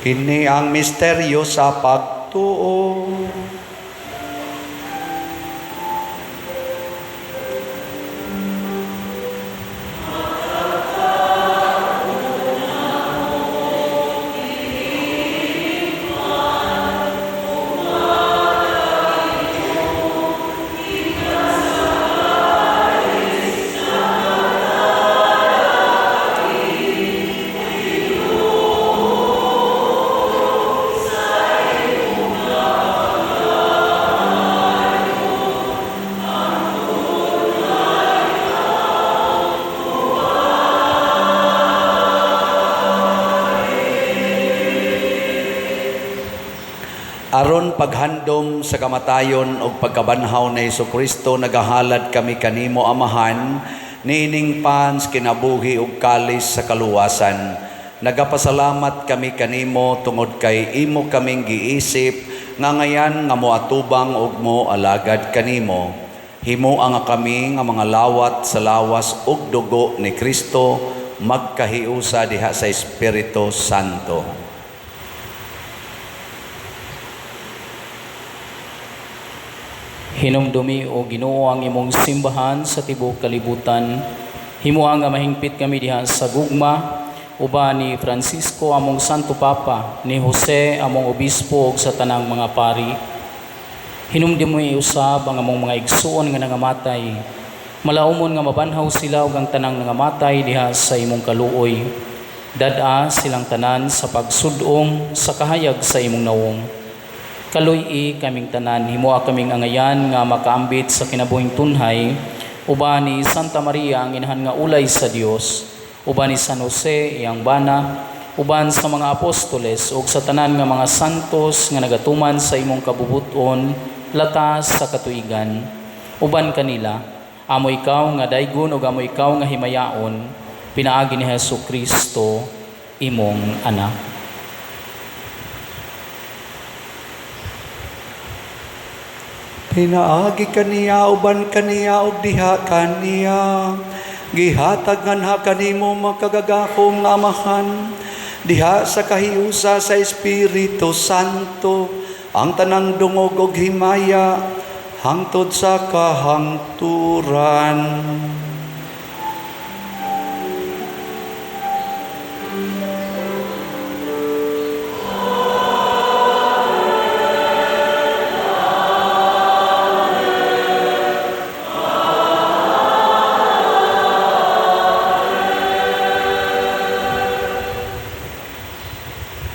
Kini ang misteryo sa pagtuo. Aron paghandom sa kamatayon ug pagkabanhaw ni Hesukristo, nagahalad kami kanimo, Amahan, niining pans kinabuhi ug kalis sa kaluwasan. Nagapasalamat kami kanimo tungod kay imo kaming giisip nga ngayan nga moatubang ug mo alagad kanimo. Himoa nga kami nga mga lawat sa lawas ug dugo ni Kristo magkahiusa diha sa Espiritu Santo. Hinumdumi, o Ginoo, ang imong simbahan sa tibuok kalibutan. Himoa nga mahingpit kami diha sa gugma uban ni Francisco among Santo Papa, ni Jose among obispo ug sa tanang mga pari. Hinumdumi usab ang among mga igsuon nga nangamatay. Malaumon nga mabanhaw sila ug ang tanang nangamatay diha sa imong kaluoy. Dad-a silang tanan sa pagsudong sa kahayag sa imong nawong. Kaluy-i kaming tanan, himoa kaming angayan nga makaambit sa kinabuhing tunhay, uban ni Santa Maria ang inahan nga ulay sa Dios, uban ni San Jose iyang bana, uban sa mga apostoles ug sa tanan nga mga santos nga nagatuman sa imong kabubuton latas sa katuigan. Uban kanila, amo ikaw nga daygon ug amo ikaw nga himayaon, pinaagi ni Hesus Kristo imong anak. Pinaagi kaniya, uban kaniya, ug diha kaniya, gihatag nganha kanimo makagagahom nga Amahan, diha sa kahiusa sa Espiritu Santo, ang tanang dungog ug himaya hangtod sa kahangturan.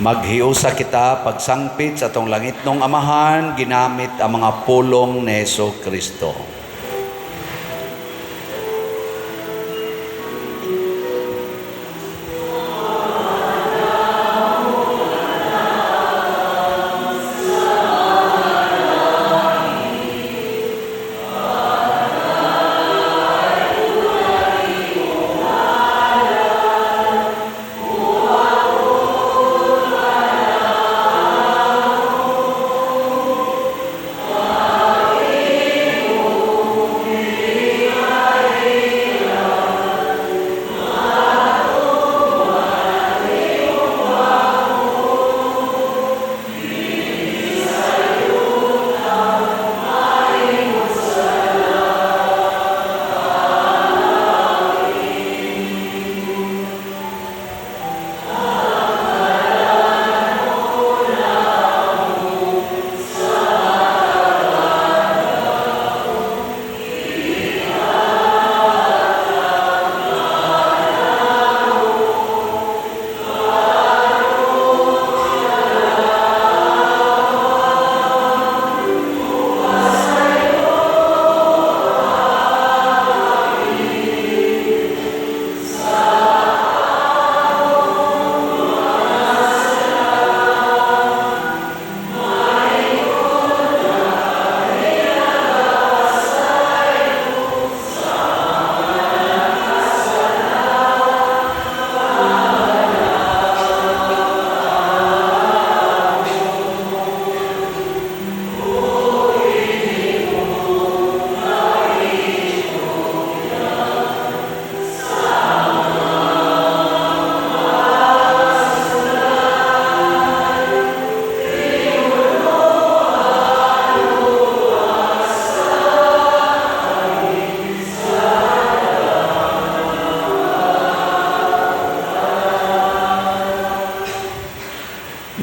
Maghiusa kita pagsangpit sa atong langitnong Amahan, ginamit ang mga pulong ni Hesus Kristo.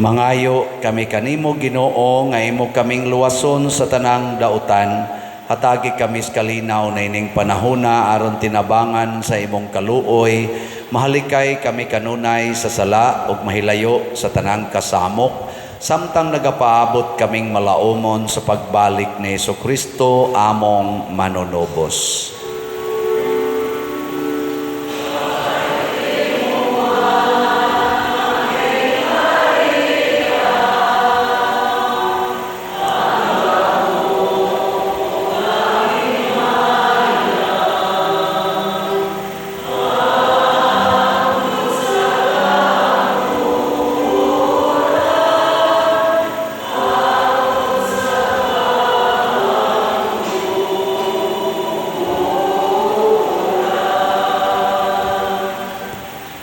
Mangayo kami kanimo, Ginoo, nga imo kaming luwason sa tanang dautan. Hatagi kami sa kalinaw na ining panahona aron tinabangan sa imong kaluoy. Mahalikay kami kanunay sa sala ug mahilayo sa tanang kasamok, samtang nagapaabot kaming malaumon sa pagbalik ni Hesukristo among manunubos.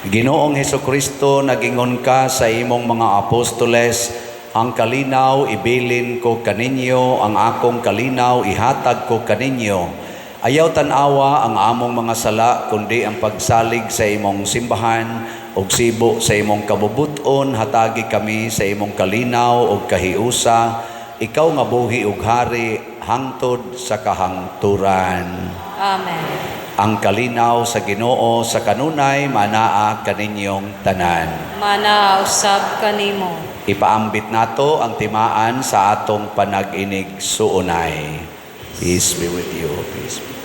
Ginoong Hesukristo, nagingon ka sa imong mga apostoles, "Ang kalinaw ibilin ko kaninyo, ang akong kalinaw ihatag ko kaninyo." Ayaw tan-awa ang among mga sala, kundi ang pagsalig sa imong simbahan ug sibo sa imong kabubut-on, hatagi kami sa imong kalinaw ug kahiusa, ikaw nga buhi ug hari hangtod sa kahangturan. Amen. Ang kalinaw sa Ginoo sa kanunay manaa kaninyong tanan. Manaa usab kanimo. Ipaambit nato ang timaan sa atong panag-inig suunay. Peace be with you. Peace be.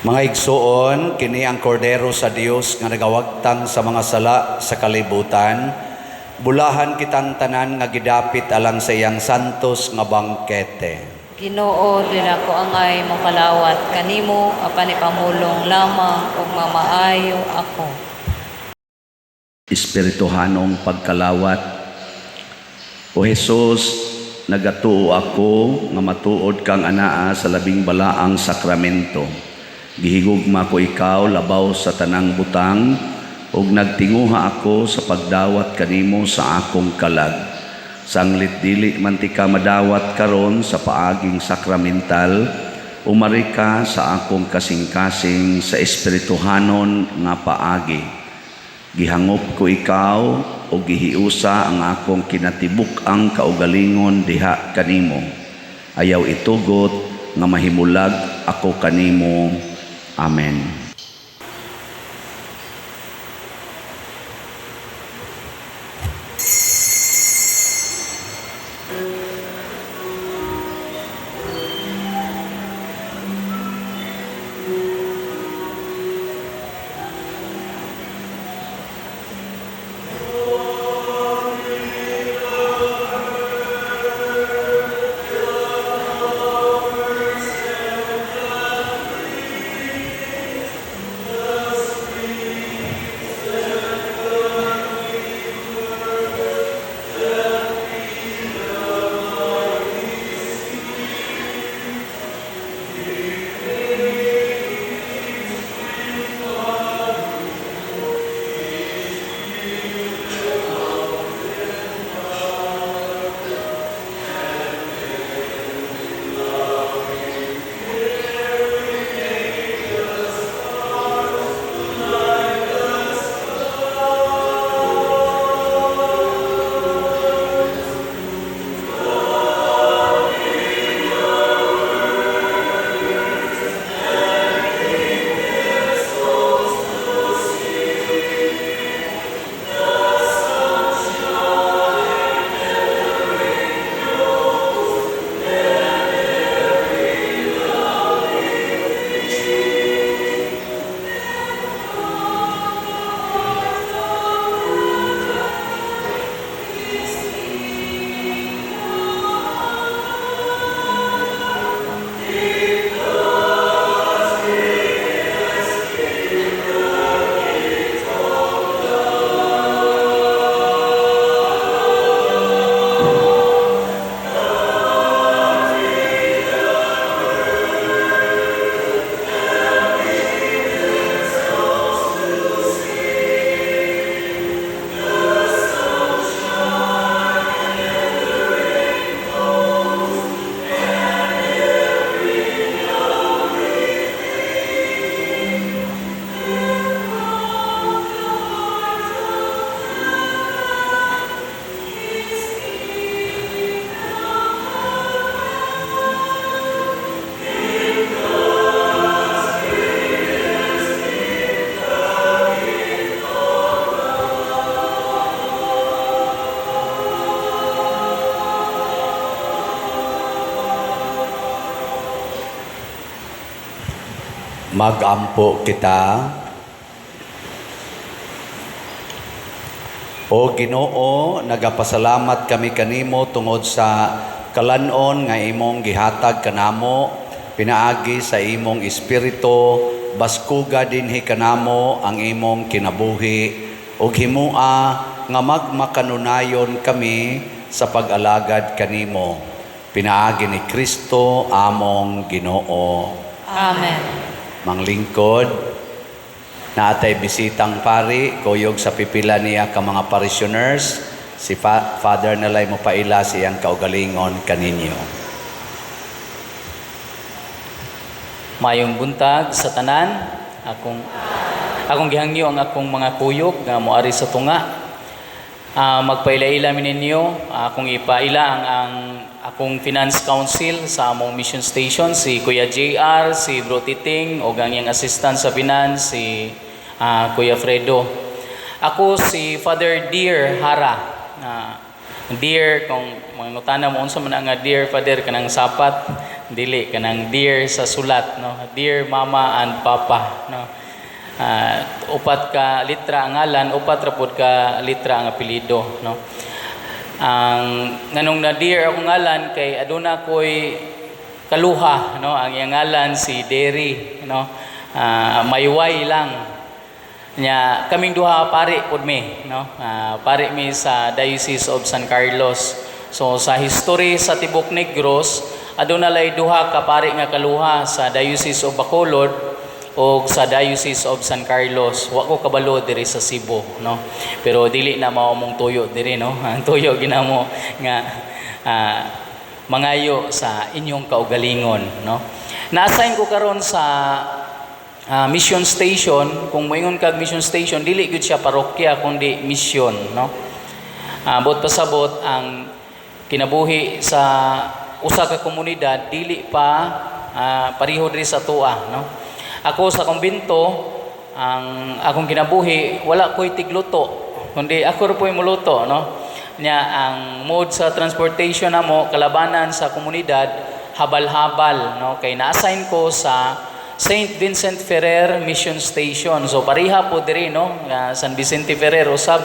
Mga igsuon, kini ang kordero sa Dios nga nagawagtang sa mga sala sa kalibutan. Bulahan kitang tanan nga gidapit alang sa iyang santos nga bangkete. Ginoo, dili ako angay mokalawat kanimo, apan ipamulong lamang ug mamaayo ako. Espirituhanong pagkalawat. O Jesus, nagatuo ako nga matuod kang anaa sa labing balaang sakramento. Gihigugma ko ikaw labaw sa tanang butang ug nagtinguha ako sa pagdawat kanimo sa akong kalag. Sanglit dili man tika madawat karon sa paaging sakramental, umari ka sa akong kasing-kasing sa espirituhanon nga paagi. Gihangop ko ikaw o gihiusa ang akong kinatibuk-ang kaugalingon diha kanimo. Ayaw itugot nga mahimulag ako kanimo. Amen. Magampo kita. O Ginoo, nagapasalamat kami kanimo tungod sa kalanon nga imong gihatag kanamo pinaagi sa imong espiritu. Baskuga dinhi kanamo ang imong kinabuhi ug himua nga magmakanunayon kami sa pag-alagad kanimo pinaagi ni Kristo among Ginoo. Amen. Manglingkod, naatay bisitang pari, kuyog sa pipila niya ka mga parishioners, si Father nalay mo paila siyang kaugalingon kaninyo. Mayong buntag sa tanan. Akong gihangyo ang akong mga kuyog nga moari sa tunga. Magpaila-ila mi ninyo, akong ipaila ang akong finance council sa among mission station, si Kuya JR, si Bro Titing, ug ang iyang assistant sa finance, si Kuya Fredo. Ako si Father Dear Hara. Dear, kung mangutana mo unsa man ang nga dear Father, kanang sapat, dili kanang dear sa sulat, no? Dear Mama and Papa, no? 4 ka litra ang ngalan, 4 ra pud ka litra ang apelyido, no? Ang nganong na dear akong ngalan kay aduna koy kaluha, no? Ang iyang ngalan si Derry, no? Mayway lang. Nya kaming duha pari pud mi, no? Pari mi sa Diocese of San Carlos. So sa history sa tibok Negros, aduna lay duha ka pari nga kaluha sa Diocese of Bacolod o sa Diocese of San Carlos. Wa ko kabalo diri sa Cebu, no? Pero dili na mao mong tuyo diri, no? Ang tuyo ginamo nga mangayo sa inyong kaugalingon, no? Na-assign ko karon sa mission station. Kung moingon kag mission station, dili gyud siya parokya kundi mission, no? Buot pasabot ang kinabuhi sa usa ka komunidad dili pa pareho diri sa atoa, no? Ako sa kumbinto, ang akong kinabuhi wala ko'y tigluto kundi ako ra po'y moluto, no? Nya ang mode sa transportation namo kalabanan sa komunidad habal-habal, no? Kay na-assign ko sa Saint Vincent Ferrer Mission Station. So pareha po diri, no? Nga San Vicente Ferrer usab.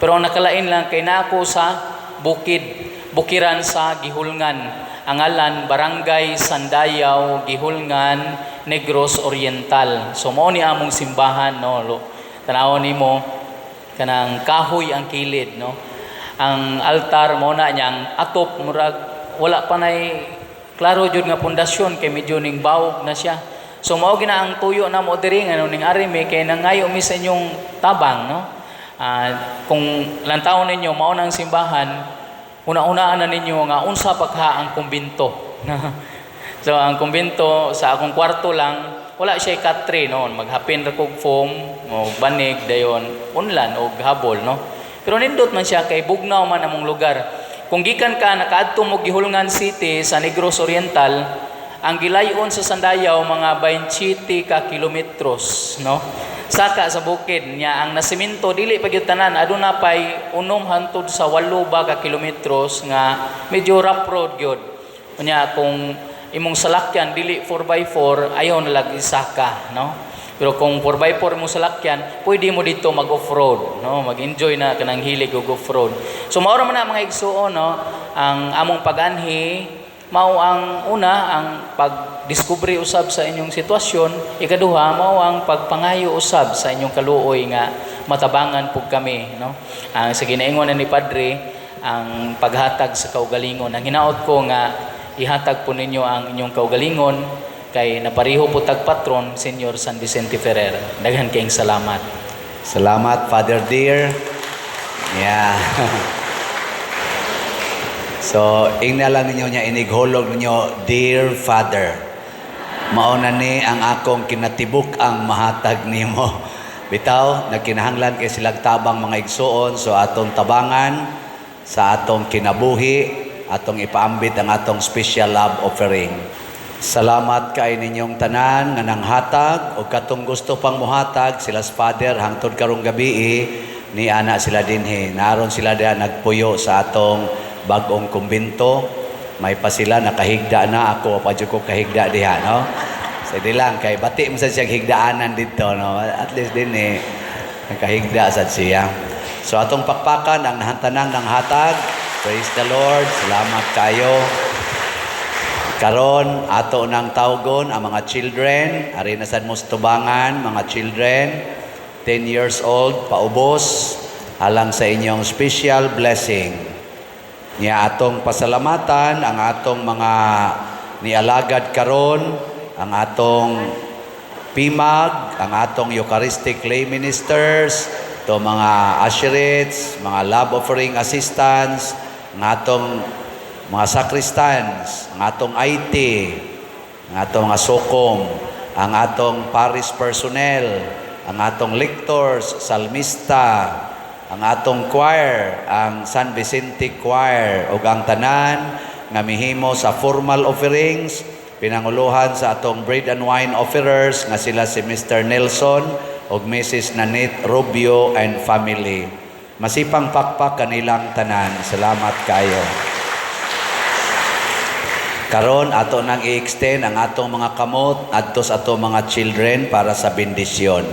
Pero ang nakalain lang kay naako sa bukid, bukiran sa Gihulngan. Ang ngalan Barangay Sandayaw, Gihulngan, Negros Oriental. So mao ni among simbahan, no? Tan-awon nimo kanang kahoy ang kilid, no? Ang altar mo na niyang atop murag wala pa nay klaro jud nga pundasyon kay medyo ning bawog na siya. So mao gina ang tuyo na mo diri ngano ning ari mi kay nangayo mi sa inyong tabang, no? Kung lantawon ninyo mao nang simbahan, una-unaan na ninyo nga unsa pa ka ang kumbinto. So ang kumbinto sa akong kwarto lang, wala siya katre noon, maghapin ra kog foam o banig dayon unlan og habol, no? Pero nindot man siya kay bugnaw man among lugar. Kung gikan ka nakaadto mo Gihulngan City sa Negros Oriental, ang gilayon sa Sandayaw mga 27 ka kilometros, no? Saka sa bukid niya ang nasimento dili pa gyud tanan, aduna pay 6 hangtod sa 8 ba ka kilometros nga medyo rough road gyud. Unya kung imong salakyan dili 4x4, ayaw na lag isaka, no? Pero kung 4x4 imong salakyan, pwede mo dito mag off-road, no? Mag-enjoy na kanang hilig og off-road. So mao ra man na mga igsuon, no? Ang among pag-anhi mao ang una ang pag-discovery usab sa inyong sitwasyon, ikaduha mao ang pagpangayo usab sa inyong kaluoy nga matabangan pug kami, no? Ang sa ginaingon na ni Padre, ang paghatag sa kaugalingon. Ang hinaot ko nga ihatag po ninyo ang inyong kaugalingon kay napariho po tag patron Senyor San Vicente Ferrer. Daghan kayong salamat. Salamat, Father dear. Yeah. So, ingna lang ninyo niya inighulog ninyo, Dear Father. Mao na ni ang akong kinatibuk ang mahatag nimo. Bitaw, nagkinahanglan kay silang tabang mga igsuon, so atong tabangan sa atong kinabuhi, atong ipaambit ang atong special love offering. Salamat kay ninyong tanan nga nanghatag o katong gusto pang mohatag sila sa Father hangtod karong gabi ni ana sila dinhi. Naron sila diha nagpuyo sa atong bag-ong kumbinto. May pa sila nakahigda na, ako pa jud ko kahigda diha, no? Sige lang, kay bati mo sa siyang higdaanan dito, no? At least din eh, nakahigda sad siya. So atong pakpakan ang nahantanang ng hatag. Praise the Lord. Salamat kayo. Karon ato nang tawgon ang mga children, ari na sad mo sa tubangan, mga children, 10 years old paubos, alang sa inyong special blessing. Nya atong pasalamatan ang atong mga nialagad karon, ang atong PIMAG, ang atong Eucharistic lay ministers, to mga usherates, mga love offering assistants, ang atong mga sacristans, ang atong IT, ang atong mga SOCOM, ang atong parish personnel, ang atong lectors, salmista, ang atong choir, ang San Vicente Choir, ug ang tanan nga mihimo sa formal offerings, pinanguluhan sa atong bread and wine offerers nga sila si Mr. Nelson ug Mrs. Nanette Rubio and family. Masipang pakpak kanilang tanan. Salamat kayo. Karon ato nang i-extend ang atong mga kamot adto sa atong mga children para sa bendisyon.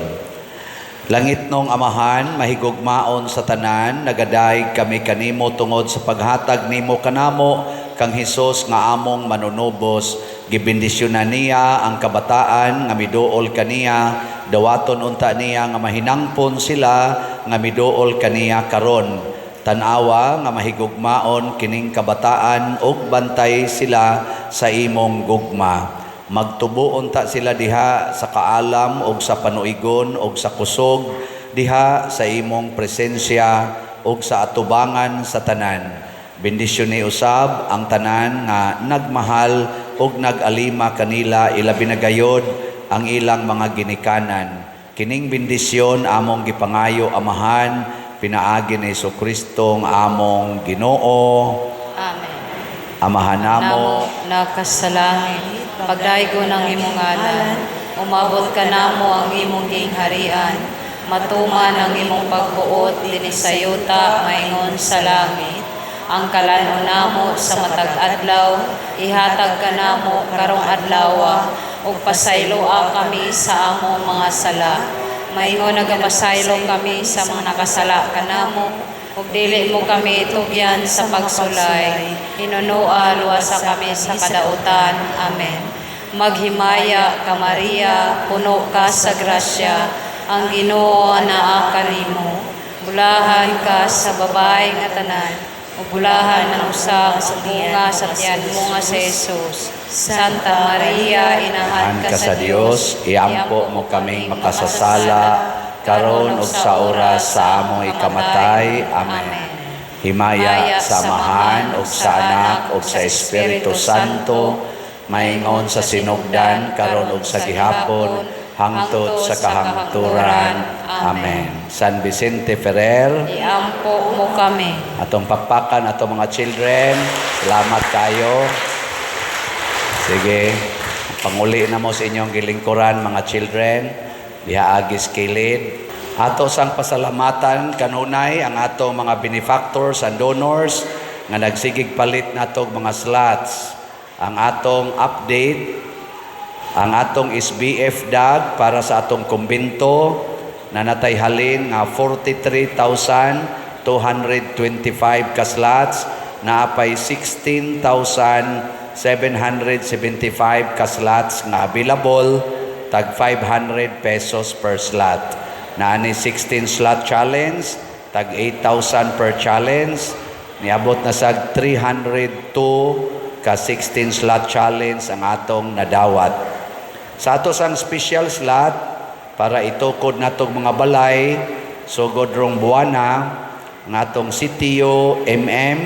Langitnong Amahan, mahigugmaon sa tanan, nagadayeg kami kanimo tungod sa paghatag nimo kanamo kang Hesus nga among manunubos. Gibendisyonan niya ang kabataan nga miduol kaniya, dawaton unta niya nga mahinangpon sila nga miduol kaniya karon. Tan-awa nga mahigugmaon kining kabataan ug bantay sila sa imong gugma. Magtubo unta sila diha sa kaalam ug sa panuigon ug sa kusog diha sa imong presensya ug sa atubangan sa tanan. Bendisyon ni usab ang tanan nga nagmahal ug nag-alima kanila, ilabi na gayod ang ilang mga ginikanan. Kining bendisyon among gipangayo, Amahan, pinaagi ni Kristo nga among Ginoo. Amen. Amahan namo Namo sa langit, pagdaygon ang imong ngalan, umabot kanamo ang imong gingharian, matuman ang imong pagbuot dinhi sa yuta maingon sa langit. Ang kalan-on namo sa matag adlaw, ihatag kanamo karong adlaw, ug pasayloa kami sa among mga sala, maingon nagapasaylo kami sa mga nakasala kanamo, ug dili mo kami tugyan sa pagsulay. Hinunoa, luwasa kami sa kadautan. Amen. Maghimaya ka, Maria, puno ka sa grasya, ang Ginoo anaa kanimo. Bulahan ka sa babae nga tanan, ug bulahan man usab ang bunga sa tiyan mo nga si Jesus. Santa Maria, inahan An ka sa Dios, iampo mo kaming makasasala karon ug sa oras sa among ikamatay. Amen. Himaya sa Amahan ug sa Anak ug sa Espiritu Santo, maingon sa sinugdan, karon ug sa gihapon, hangtod sa kahangturan. Amen. San Vicente Ferrer, Iampo mo kami. Atong pakpakan atong mga children. Salamat kayo. Sige, panguli na mo sa inyong gilingkuran, mga children. Diha agis kilid. Ato sang pasalamatan kanunay ang atong mga benefactors and donors nga nagsigig palit natog mga slots. Ang atong update, ang atong SBF DAG para sa atong kumbento na natay halin nga 43,225 ka slots, naapay 16,775 ka slots nga available, tag 500 pesos per slot. Naani 16 slot challenge, tag 8,000 per challenge, niabot na sa 302 ka 16 slot challenge ang atong nadawat. Sa ato sang special slot para itukod natong mga balay sugod rong buwana, ang atong CTO MM,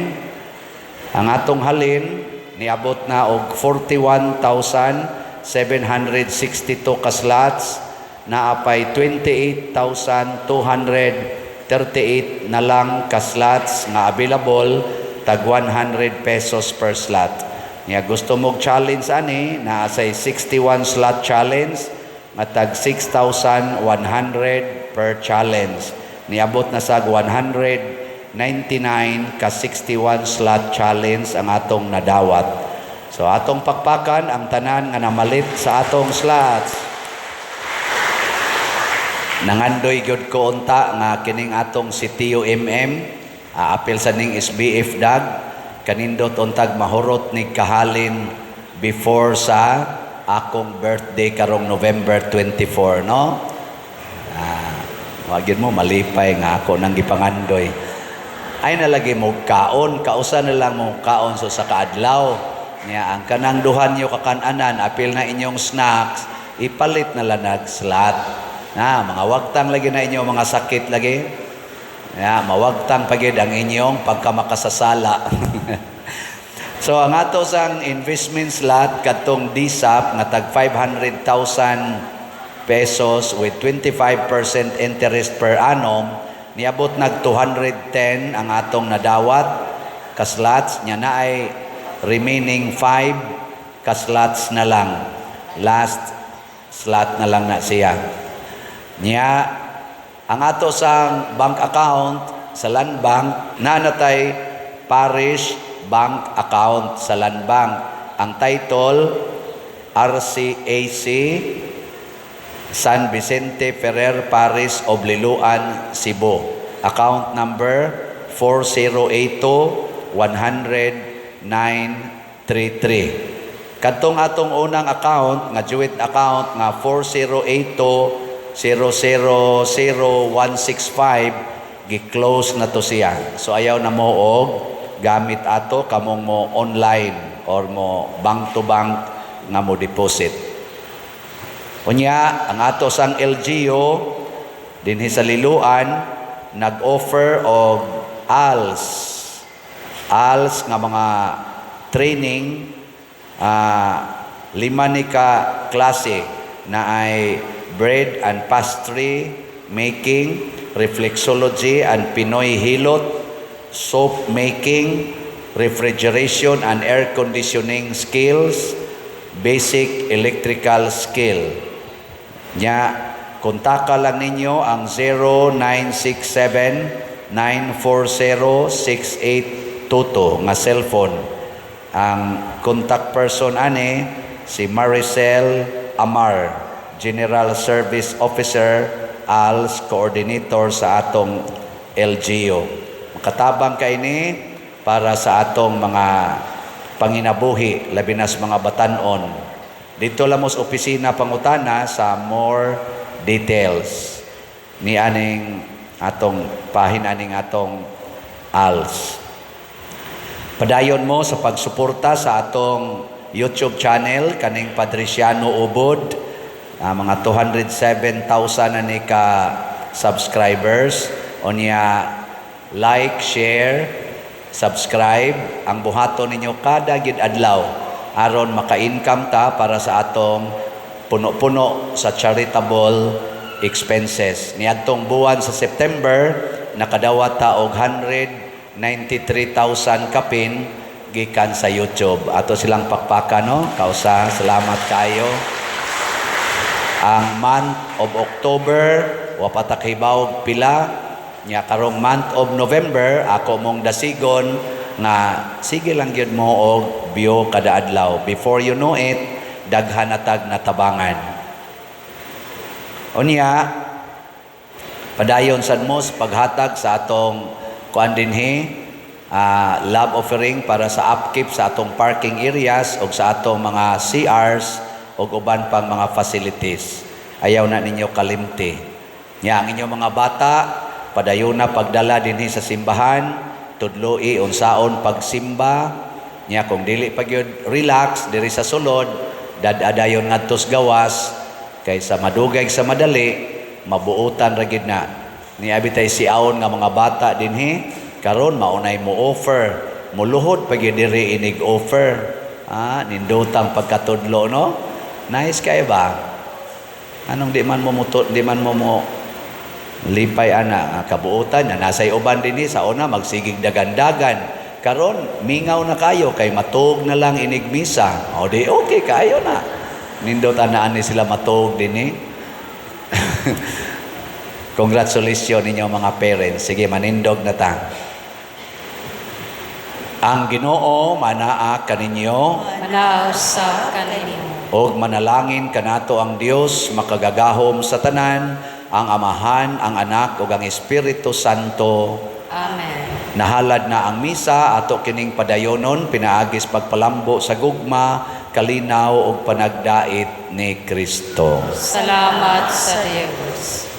ang atong halin niabot na og 41,762 ka slots, naapay 28,238 na lang ka slots nga available, tag 100 pesos per slot. Nya gusto mo challenge ani, naa say 61 slot challenge nga tag 6,100 per challenge. Niabot na sa 199 ka 61 slot challenge ang atong nadawat. So atong pakpakan ang tanan nga namalit sa atong slots. Nangandoy gyud ko unta nga kining atong si Tio MM, apil sa ning SBF dag, kanindot untag mahurot ni kahalin before sa akong birthday karong November 24, no? Wa gyud mo malipay nga ako nang gipangandoy. Ay nalagi mo kaon, kausa na lang mo kaon so sa kaadlaw. Niya ang kanang duhan nyo kakananan, apil na inyong snacks, ipalit na lang nag slot. Na, mga wagtang lagi na inyo mga sakit lagi. Ya, mawagtang pagid ang inyong pagkamakasasala. So ang ato sang investment slot kadtong DSAP nga tag 500,000 pesos with 25% interest per annum, niabot nag 210 ang atong nadawat ka slots. Nya na ay remaining 5 ka slots na lang. Last slot na lang na siya. Nya ang ato sang bank account sa Land Bank, nanatay parish bank account sa Land Bank. Ang title, RCAC San Vicente Ferrer Parish of Liloan, Cebu. Account number 4082 100 933. Kadtong atong unang account nga joint account nga 4082 000165, gi-close na to siya. So ayaw na mo og gamit ato kamong mo online or mo bank to bank nga mo deposit. Unya, ang ato sang LGU dinhi sa Liloan nag-offer og ALS. ALS nga mga training, lima ni ka klase na ay bread and pastry making, reflexology and Pinoy hilot, soap making, refrigeration and air conditioning skills, basic electrical skill. Nya, kontaka lang ninyo ang 0967 940 6822 nga cellphone. Ang contact person ani si Maricel Amar, General Service Officer, ALS Coordinator sa atong LGU. Makatabang kay ni para sa atong mga panginabuhi, labi na sa mga batanon. Dito lang mo sa opisina pangutana sa more details ni aning atong pahina aning atong ALS. Padayon mo sa pagsuporta sa atong YouTube channel kaning Padriciano Ubod, mga 207,000 na ni ka subscribers. Unya like, share, subscribe ang buhaton ninyo kada gid adlaw aron maka-income ta para sa atong puno-puno sa charitable expenses. Niadtong buwan sa September, nakadawat ta og 193,000 kapin gikan sa YouTube. Ato silang pakpakan, no? Kausa, salamat kayo. Ang month of October, wa pa ta kahibaw pila. Nya karong month of November, ako mong dasigon nga sige lang gyud mo og view kada adlaw. Before you know it, daghan na tag natabangan. Unya, padayon sad mo sa paghatag sa atong kuan dinhi, love offering para sa upkeep sa atong parking areas o sa atong mga CRs o uban pang mga facilities. Ayaw na ninyo kalimti. Nya ang inyong mga bata, padayon na pagdala dinhi sa simbahan, tudloi unsaon pagsimba. Nya kung dili pa gyud relax diri sa sulod, dad-adayon ngadtos gawas kay sa madugay sa madali mabuotan ra gid na. Niabi tay siawon nga mga bata dinhi karon, maunay mo offer, muluhod pa gyud diri inig offer. Nindotang pagkatudlo, no? Nice kay ba? Anong di man mo muto, di man mo mo lipay ana nga kabuotan na nasay uban dinhi sa una magsigig dagan-dagan. Karon mingaw na kayo kay matug na lang inig misa. O di okay kayo na. Nindot anaan ni sila matug dinhi. Congratulations ninyo mga parents. Sige, manindog na ta. Ang Ginoo manaa kaninyo. Manaa usab kanimo. Og manalangin kanato ang Dios makagagahom sa tanan, ang Amahan, ang Anak ug ang Espiritu Santo. Amen. Nahalad na ang misa, ato kining padayonon pinaagis pagpalambo sa gugma, kalinaw ug panagdait ni Kristo. Salamat sa Dios.